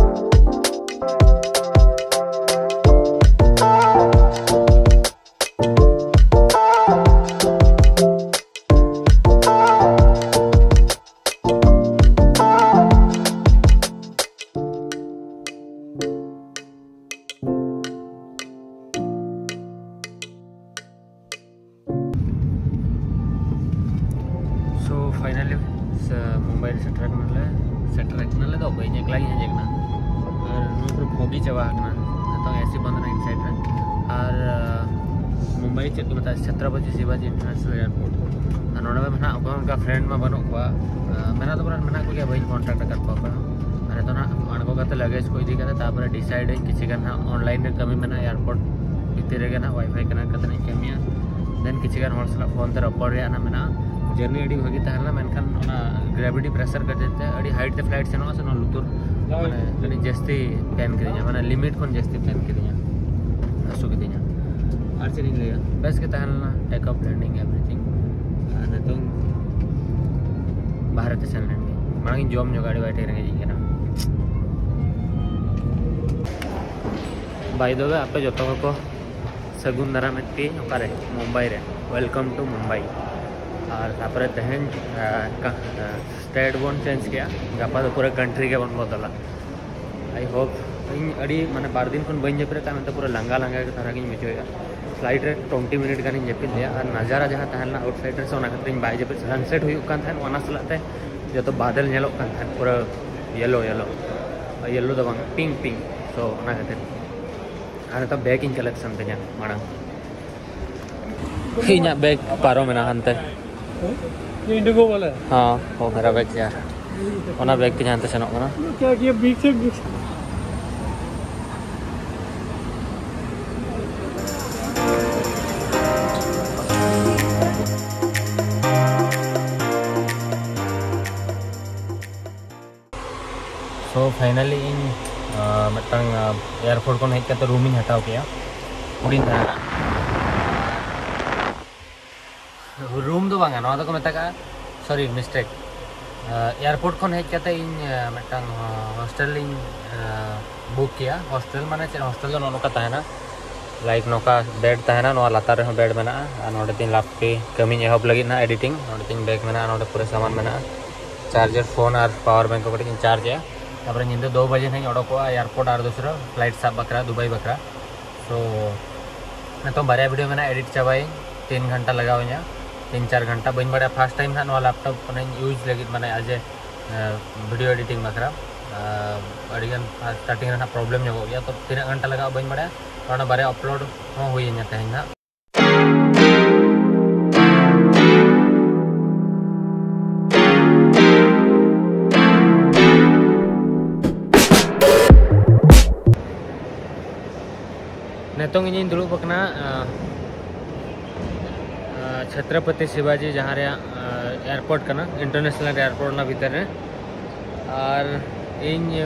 so finally Mumbai ᱨᱮ ᱥᱮᱴᱮᱨ ᱟᱠᱟᱱᱟᱞᱮ᱾ ᱥᱮᱴᱮᱨ ᱟᱠᱟᱱᱟᱞᱮ ᱫᱚ ᱵᱟᱹᱧ, ᱮᱠᱞᱟ ᱜᱤᱧ ᱦᱮᱡ ᱟᱠᱟᱱᱟ᱾ ᱟᱨ ᱱᱚᱣᱟ ᱯᱩᱨᱟᱹ ᱯᱷᱚᱜᱤ ᱪᱟᱵᱟ ᱟᱠᱟᱱᱟ, ᱱᱤᱛᱚᱝ ᱮᱥᱤ ᱵᱚᱱᱫ ᱮᱱᱟ ᱤᱱᱥᱟᱭᱤᱰ ᱨᱮ᱾ ᱟᱨ ᱢᱩᱢᱵᱟᱭ ᱪᱮᱫ ᱠᱚ ᱢᱮᱛᱟᱜᱼᱟ, ᱪᱷᱛᱨᱚᱯᱚᱛᱤ ᱥᱤᱵᱟᱡᱤ ᱤᱱᱴᱟᱨᱱᱮᱥᱱᱟᱞ ᱮᱭᱟᱨᱯᱳᱨᱴ᱾ ᱟᱨ ᱱᱚᱰᱮ ᱢᱟ ᱱᱟᱦᱟᱜ ᱚᱠᱚᱭ ᱦᱚᱸ ᱚᱱᱠᱟ ᱯᱷᱨᱮᱱᱰ ᱢᱟ ᱵᱟᱹᱱᱩᱜ ᱠᱚᱣᱟ᱾ ᱢᱮᱱᱟᱜ ᱫᱚ ᱢᱮᱱᱟᱜ ᱠᱚᱜᱮᱭᱟ, ᱵᱟᱹᱧ ᱠᱚᱱᱴᱟᱠᱴ ᱟᱠᱟᱫ ᱠᱚᱣᱟ ᱚᱠᱚᱭ ᱦᱚᱸ᱾ ᱟᱨ ᱱᱤᱛᱚᱜ ᱱᱟᱦᱟᱜ ᱟᱬᱜᱚ ᱠᱟᱛᱮ ᱞᱟᱜᱮᱡᱽ ᱠᱚ ᱤᱫᱤ ᱠᱟᱛᱮ, ᱛᱟᱨᱯᱚᱨᱮ ᱰᱤᱥᱟᱭᱤᱰ ᱟᱹᱧ ᱠᱤᱪᱷᱩ ᱜᱟᱱ ᱱᱟᱦᱟᱜ ᱚᱱᱞᱟᱭᱤᱱ ᱨᱮ ᱠᱟᱹᱢᱤ ᱢᱮᱱᱟᱜᱼᱟ, ᱮᱭᱟᱨᱯᱳᱨᱴ ᱵᱷᱤᱛᱤᱨ ᱨᱮᱜᱮ ᱱᱟᱦᱟᱜ ᱣᱟᱭᱯᱷᱟᱭ ᱠᱟᱱᱮᱠᱴ ᱠᱟᱛᱮ ᱤᱧ ᱠᱟᱹᱢᱤᱭᱟ᱾ ᱫᱮᱱ ᱠᱤᱪᱷᱩ ᱜᱟᱱ ᱦᱚᱲ ᱥᱟᱞᱟᱜ ᱯᱷᱳᱱ ᱛᱮ ᱨᱚᱯᱚᱲ ᱨᱮᱭᱟᱜ ᱚᱱᱟ ᱢᱮᱱᱟᱜᱼᱟ᱾ ᱡᱟᱨᱱᱤ ᱟᱹᱰᱤ ᱵᱷᱟᱹᱜᱤ ᱛᱟᱦᱮᱸ ᱞᱮᱱᱟ, ᱢᱮᱱᱠᱷᱟᱱ ᱚᱱᱟ ᱜᱨᱮᱵᱷᱤᱴᱤ ᱯᱨᱮᱥᱟᱨ ᱠᱷᱟᱹᱛᱤᱨ ᱛᱮ ᱟᱹᱰᱤ ᱦᱟᱭᱤᱴ ᱛᱮ ᱯᱷᱞᱟᱭᱤᱴ ᱥᱮᱱᱚᱜᱼᱟ ᱥᱮ, ᱚᱱᱟ ᱞᱩᱛᱩᱨ ᱢᱟᱱᱮ ᱟᱹᱰᱤ ᱡᱟᱹᱥᱛᱤ ᱯᱮᱱ ᱠᱤᱫᱤᱧᱟ, ᱢᱟᱱᱮ ᱞᱤᱢᱤᱴ ᱠᱷᱚᱱ ᱡᱟᱹᱥᱛᱤ ᱯᱮᱱ ᱠᱤᱫᱤᱧᱟ, ᱦᱟᱹᱥᱩ ᱠᱤᱫᱤᱧᱟ᱾ ᱟᱨ ᱪᱮᱫ ᱤᱧ ᱞᱟᱹᱭᱟ, ᱵᱮᱥ ᱜᱮ ᱛᱟᱦᱮᱸ ᱞᱮᱱᱟ, ᱴᱮᱠ ᱚᱯᱷ, ᱞᱮᱱᱰᱤᱝ, ᱮᱵᱷᱨᱤᱛᱷᱤᱝ᱾ ᱟᱨ ᱱᱤᱛᱚᱝ ᱵᱟᱦᱨᱮ ᱛᱮ ᱥᱮᱱ ᱞᱮᱱ ᱜᱮ, ᱢᱟᱲᱟᱝ ᱤᱧ ᱡᱚᱢ ᱧᱚᱜᱟ, ᱟᱹᱰᱤ ᱟᱹᱰᱤ ᱨᱮᱸᱜᱮᱡ ᱤᱧ ᱠᱟᱱᱟ᱾ ᱵᱟᱭ ᱫᱚ ᱟᱯᱮ ᱡᱚᱛᱚ ᱠᱚᱠᱚ ᱥᱟᱹᱜᱩᱱ ᱫᱟᱨᱟᱢᱮᱫ ᱯᱮᱭᱟᱹᱧ᱾ ᱚᱠᱟᱨᱮ? ᱢᱩᱢᱵᱟᱭ ᱨᱮ᱾ Welcome to Mumbai. ᱟᱨ ᱛᱟᱨᱯᱚᱨᱮ ᱛᱮᱦᱮᱧ ᱥᱴᱮᱴ ᱵᱚᱱ ᱪᱮᱧᱡᱽ ᱠᱮᱜᱼᱟ, ᱜᱟᱯᱟ ᱫᱚ ᱯᱩᱨᱟᱹ ᱠᱟᱱᱴᱨᱤ ᱜᱮᱵᱚᱱ ᱵᱚᱫᱚᱞᱟ᱾ ᱟᱭ ᱦᱳᱯ, ᱤᱧ ᱟᱹᱰᱤ ᱢᱟᱱᱮ ᱵᱟᱨ ᱫᱤᱱ ᱠᱷᱚᱱ ᱵᱟᱹᱧ ᱡᱟᱹᱯᱤᱫ ᱠᱟᱱ, ᱚᱱᱟᱛᱮ ᱯᱩᱨᱟᱹ ᱞᱟᱸᱜᱟ ᱞᱟᱸᱜᱟ ᱜᱮ ᱫᱷᱟᱨᱟ ᱜᱤᱧ ᱵᱩᱡᱷᱟᱹᱣᱮᱫᱼᱟ᱾ ᱯᱷᱞᱟᱭᱤᱴ ᱨᱮ ᱴᱩᱭᱮᱱᱴᱤ ᱢᱤᱱᱤᱴ ᱜᱟᱱᱤᱧ ᱡᱟᱹᱯᱤᱫ ᱞᱮᱜᱼᱟ, ᱟᱨ ᱱᱟᱡᱟᱨᱟ ᱡᱟᱦᱟᱸ ᱛᱟᱦᱮᱸ ᱞᱮᱱᱟ ᱟᱣᱩᱴᱥᱟᱭᱤᱰ ᱨᱮ, ᱥᱮ ᱚᱱᱟ ᱠᱷᱟᱹᱛᱤᱨ ᱤᱧ ᱵᱟᱭ ᱡᱟᱹᱯᱤᱫ, ᱥᱟᱱᱥᱮᱴ ᱦᱩᱭᱩᱜ ᱠᱟᱱ ᱛᱟᱦᱮᱸᱫ, ᱚᱱᱟ ᱥᱟᱞᱟᱜ ᱛᱮ ᱡᱚᱛᱚ ᱵᱟᱫᱮᱞ ᱧᱮᱞᱚᱜ ᱠᱟᱱ ᱛᱟᱦᱮᱸᱫ, ᱯᱩᱨᱟᱹ ᱭᱮᱞᱳ ᱭᱮᱞᱳ, ᱭᱮᱞᱳ ᱫᱚ ᱵᱟᱝ, ᱯᱤᱝᱠ ᱯᱤᱝᱠ᱾ ᱥᱳ ᱚᱱᱟ ᱠᱷᱟᱹᱛᱤᱨ᱾ ᱟᱨ ᱱᱤᱛᱚᱜ ᱵᱮᱜᱽ ᱤᱧ ᱠᱟᱞᱮᱠᱥᱚᱱ ᱛᱤᱧᱟ ᱢᱟᱲᱟᱝ᱾ ᱤᱧᱟᱹᱜ ᱵᱮᱜᱽ ᱯᱟᱨᱚᱢ ᱮᱱᱟ ᱦᱟᱱᱛᱮ᱾ ये इंडिगो वाला है। हाँ, वो मेरा बैग यार, ᱚᱱᱟ ᱵᱮᱜᱽ ᱛᱮ ᱡᱟᱦᱟᱸ ᱛᱮ ᱥᱮᱱᱚᱜ ᱠᱟᱱᱟ᱾ क्या किया, बीच से, बीच से। So finally ᱤᱧ ᱢᱤᱫᱴᱟᱝ ᱮᱭᱟᱨᱯᱳᱨᱴ ᱠᱷᱚᱱ ᱦᱮᱡ ᱠᱟᱛᱮ ᱨᱩᱢ ᱤᱧ ᱦᱟᱛᱟᱣ ᱠᱮᱜᱼᱟ᱾ ᱦᱩᱰᱤᱧ ᱫᱷᱟᱨᱟ᱾ ᱨᱩᱢ ᱫᱚ ᱵᱟᱝᱟ, ᱱᱚᱣᱟ ᱫᱚᱠᱚ ᱢᱮᱛᱟᱜᱼᱟ, ᱥᱚᱨᱤ, ᱢᱤᱥᱴᱮᱠ᱾ ᱮᱭᱟᱨᱯᱳᱨᱴ ᱠᱷᱚᱱ ᱦᱮᱡ ᱠᱟᱛᱮ ᱤᱧ ᱢᱤᱫᱴᱟᱝ ᱦᱳᱥᱴᱮᱞ ᱤᱧ ᱵᱩᱠ ᱠᱮᱜᱼᱟ᱾ ᱦᱳᱥᱴᱮᱞ ᱢᱟᱱᱮ ᱪᱮᱫ, ᱦᱳᱥᱴᱮᱞ ᱫᱚ ᱱᱚᱜᱼᱚ ᱱᱚᱝᱠᱟ ᱛᱟᱦᱮᱱᱟ, ᱞᱟᱭᱤᱠ ᱱᱚᱝᱠᱟ ᱵᱮᱰ ᱛᱟᱦᱮᱱᱟ, ᱱᱚᱣᱟ ᱞᱟᱛᱟᱨ ᱨᱮᱦᱚᱸ ᱵᱮᱰ ᱢᱮᱱᱟᱜᱼᱟ᱾ ᱟᱨ ᱱᱚᱰᱮ ᱛᱤᱧ ᱞᱟᱯᱴᱮ ᱠᱟᱹᱢᱤᱧ ᱮᱦᱚᱵ ᱞᱟᱹᱜᱤᱫ ᱱᱟᱦᱟᱜ, ᱮᱰᱤᱴᱤᱝ᱾ ᱱᱚᱰᱮ ᱛᱤᱧ ᱵᱮᱜᱽ ᱢᱮᱱᱟᱜᱼᱟ, ᱱᱚᱰᱮ ᱯᱩᱨᱟᱹ ᱥᱟᱢᱟᱱ ᱢᱮᱱᱟᱜᱼᱟ, ᱪᱟᱨᱡᱟᱨ, ᱯᱷᱳᱱ ᱟᱨ ᱯᱟᱣᱟᱨ ᱵᱮᱝᱠ ᱠᱚ ᱠᱟᱹᱴᱤᱡ ᱤᱧ ᱪᱟᱨᱡᱽ ᱮᱜᱼᱟ᱾ ᱛᱟᱨᱯᱚᱨᱮ ᱧᱤᱫᱟᱹ ᱫᱩ ᱵᱟᱡᱮ ᱱᱟᱦᱟᱜ ᱤᱧ ᱚᱰᱚᱠᱚᱜᱼᱟ ᱮᱭᱟᱨᱯᱳᱨᱴ ᱟᱨ ᱫᱩᱥᱨᱟ ᱯᱷᱞᱟᱭᱤᱴ ᱥᱟᱵ ᱵᱟᱠᱷᱨᱟ, ᱫᱩᱵᱟᱭ ᱵᱟᱠᱷᱨᱟ᱾ ᱛᱚ ᱱᱤᱛᱚᱝ ᱵᱟᱨᱭᱟ ᱵᱷᱤᱰᱤᱭᱳ ᱢᱮᱱᱟᱜᱼᱟ, ᱮᱰᱤᱴ ᱪᱟᱵᱟᱭᱟᱹᱧ, ᱛᱤᱱ ᱜᱷᱚᱱᱴᱟ ᱞᱟᱜᱟᱣ ᱤᱧᱟ, ᱛᱤᱱ ᱪᱟᱨ ᱜᱷᱚᱱᱴᱟ, ᱵᱟᱹᱧ ᱵᱟᱲᱟᱭᱟ᱾ ᱯᱷᱟᱥᱴ ᱴᱟᱭᱤᱢ ᱱᱟᱦᱟᱜ ᱱᱚᱣᱟ ᱞᱮᱯᱴᱚᱯ ᱚᱱᱟᱧ ᱤᱭᱩᱡᱽ ᱞᱟᱹᱜᱤᱫ, ᱢᱟᱱᱮ ᱟᱡᱮ ᱵᱷᱤᱰᱤᱭᱳ ᱮᱰᱤᱴᱤᱝ ᱵᱟᱠᱷᱨᱟ᱾ ᱟᱹᱰᱤᱜᱟᱱ ᱥᱴᱟᱨᱴᱤᱝ ᱨᱮ ᱱᱟᱦᱟᱜ ᱯᱨᱚᱵᱞᱮᱢ ᱧᱚᱜᱚᱜ ᱜᱮᱭᱟ, ᱛᱚ ᱛᱤᱱᱟᱹᱜ ᱜᱷᱚᱱᱴᱟ ᱞᱟᱜᱟᱜᱼᱟ ᱵᱟᱹᱧ ᱵᱟᱲᱟᱭᱟ᱾ ᱚᱱᱟ ᱵᱟᱨᱭᱟ ᱟᱯᱞᱳᱰ ᱦᱚᱸ ᱦᱩᱭ ᱤᱧᱟ ᱛᱮᱦᱮᱧ ᱱᱟᱦᱟᱜ᱾ ᱱᱤᱛᱚᱝ ᱤᱧᱤᱧ ᱫᱩᱲᱩᱵ ᱟᱠᱟᱱᱟ, ᱟᱸ, ᱪᱷᱛᱨᱚᱯᱚᱛᱤ ᱥᱤᱵᱟᱡᱤ, ᱡᱟᱦᱟᱸ ᱨᱮᱭᱟᱜ ᱮᱭᱟᱨᱯᱳᱨᱴ ᱠᱟᱱᱟ, ᱤᱱᱴᱟᱨᱱᱮᱥᱱᱟᱞ ᱮᱭᱟᱨᱯᱳᱨᱴ, ᱚᱱᱟ ᱵᱷᱤᱛᱤᱨ ᱨᱮ᱾ ᱟᱨ ᱤᱧ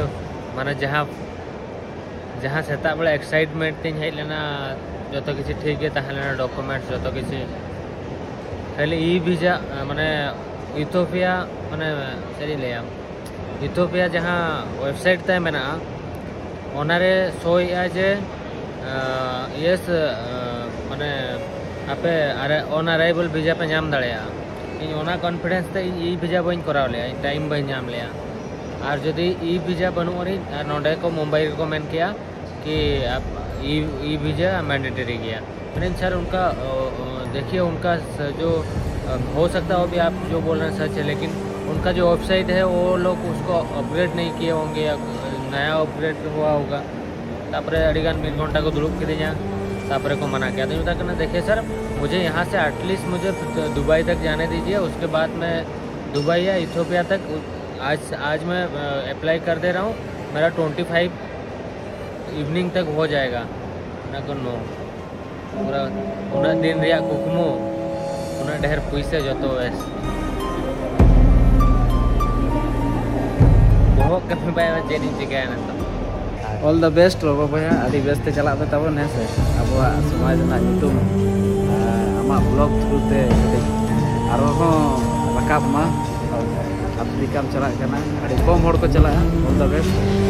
ᱢᱟᱱᱮ ᱡᱟᱦᱟᱸ ᱡᱟᱦᱟᱸ ᱥᱮᱛᱟᱜ ᱵᱮᱲᱟ ᱮᱠᱥᱟᱭᱤᱴᱢᱮᱱᱴ ᱛᱤᱧ ᱦᱮᱡ ᱞᱮᱱᱟ, ᱡᱚᱛᱚ ᱠᱤᱪᱷᱩ ᱴᱷᱤᱠ ᱜᱮ ᱛᱟᱦᱮᱸ ᱞᱮᱱᱟ, ᱰᱚᱠᱩᱢᱮᱱᱴᱥ ᱡᱚᱛᱚ ᱠᱤᱪᱷᱩ, ᱠᱷᱟᱹᱞᱤ ᱤ ᱵᱷᱤᱡᱟ, ᱢᱟᱱᱮ ᱤᱛᱷᱳᱯᱤᱭᱟ, ᱢᱟᱱᱮ ᱪᱮᱫ ᱤᱧ ᱞᱟᱹᱭᱟ, ᱤᱛᱷᱳᱯᱤᱭᱟ ᱡᱟᱦᱟᱸ ᱣᱮᱵᱥᱟᱭᱤᱴ ᱛᱟᱭ ᱢᱮᱱᱟᱜᱼᱟ, ᱚᱱᱟᱨᱮ ᱥᱳᱭᱮᱫᱼᱟ ᱡᱮ ᱤᱭᱮᱥ, ᱢᱟᱱᱮ ᱟᱯᱮ ᱚᱱ ᱟᱨᱟᱭᱵᱷᱟᱞ ᱵᱷᱤᱡᱟ ᱯᱮ ᱧᱟᱢ ᱫᱟᱲᱮᱭᱟᱜᱼᱟ᱾ ᱤᱧ ᱚᱱᱟ ᱠᱚᱱᱯᱷᱤᱰᱮᱱᱥ ᱛᱮ ᱤᱧ ᱤ ᱵᱷᱤᱡᱟ ᱵᱟᱹᱧ ᱠᱚᱨᱟᱣ ᱞᱮᱜᱼᱟ, ᱤᱧ ᱴᱟᱭᱤᱢ ᱵᱟᱹᱧ ᱧᱟᱢ ᱞᱮᱜᱼᱟ᱾ ᱟᱨ ᱡᱩᱫᱤ ᱤ ᱵᱷᱤᱡᱟ ᱵᱟᱹᱱᱩᱜ ᱟᱹᱱᱤᱡ, ᱟᱨ ᱱᱚᱸᱰᱮ ᱠᱚ ᱢᱩᱢᱵᱟᱭ ᱨᱮᱠᱚ ᱢᱮᱱ ᱠᱮᱭᱟ कि आप ई ई वीज़ा मैंडेटरी गया। लेकिन सर उनका अ, अ, देखिए उनका स- जो अ, हो सकता है अभी आप जो बोल रहे हैं सच है, लेकिन उनका जो वेबसाइट है वो लोग उसको अपग्रेड नहीं किए होंगे या नया अपग्रेड हुआ होगा। ᱛᱟᱯᱚᱨᱮ ᱟᱹᱰᱤᱜᱟᱱ ᱢᱤᱫ ᱜᱷᱚᱱᱴᱟ ᱠᱚ ᱫᱩᱲᱩᱵ ᱠᱤᱫᱤᱧᱟ, ᱛᱟᱯᱚᱨᱮ ᱠᱚ ᱢᱟᱱᱟ ᱠᱮᱫᱟ᱾ ᱟᱫᱚᱧ ᱢᱮᱛᱟ ᱠᱟᱱᱟ, देखिए सर, मुझे यहाँ से एटलीस्ट मुझे दुबई तक जाने दीजिए, उसके बाद मैं दुबई या इथोपिया तक आज आज मैं अप्लाई कर दे रहा हूँ, मेरा ट्वेंटी फाइव इवनिंग तक हो जाएगा ना। कोनो पूरा ᱩᱱᱟᱹᱜ ᱫᱤᱱ ᱨᱮᱭᱟᱜ ᱠᱩᱠᱢᱩ, ᱩᱱᱟᱹᱜ ᱰᱷᱮᱨ ᱯᱩᱭᱥᱟᱹ, ᱡᱚᱛᱚ ᱣᱮᱥᱴ᱾ ᱵᱚᱦᱚᱜ ᱠᱟᱹᱢᱤ ᱵᱟᱭ ᱪᱮᱫ ᱤᱧ ᱪᱤᱠᱟᱹᱭᱟ ᱱᱤᱛᱚᱜ᱾ All the best ᱵᱟᱵᱟ ᱵᱚᱭᱦᱟ, ᱟᱹᱰᱤ ᱵᱮᱥ ᱛᱮ ᱪᱟᱞᱟᱜ ᱯᱮ ᱛᱟᱵᱚᱱ, ᱦᱮᱸ ᱥᱮ? ᱟᱵᱚᱣᱟᱜ ᱥᱚᱢᱟᱡᱽ ᱨᱮᱱᱟᱜ ᱧᱩᱛᱩᱢ ᱟᱢᱟᱜ ᱵᱞᱚᱜ ᱛᱷᱨᱩ ᱛᱮ ᱠᱟᱹᱴᱤᱡ ᱟᱨᱦᱚᱸ ᱨᱟᱠᱟᱵ ᱢᱟ᱾ ᱟᱯᱷᱨᱤᱠᱟᱢ ᱪᱟᱞᱟᱜ ᱠᱟᱱᱟ, ᱟᱹᱰᱤ ᱠᱚᱢ ᱦᱚᱲ ᱠᱚ ᱪᱟᱞᱟᱜᱼᱟ᱾ All the best.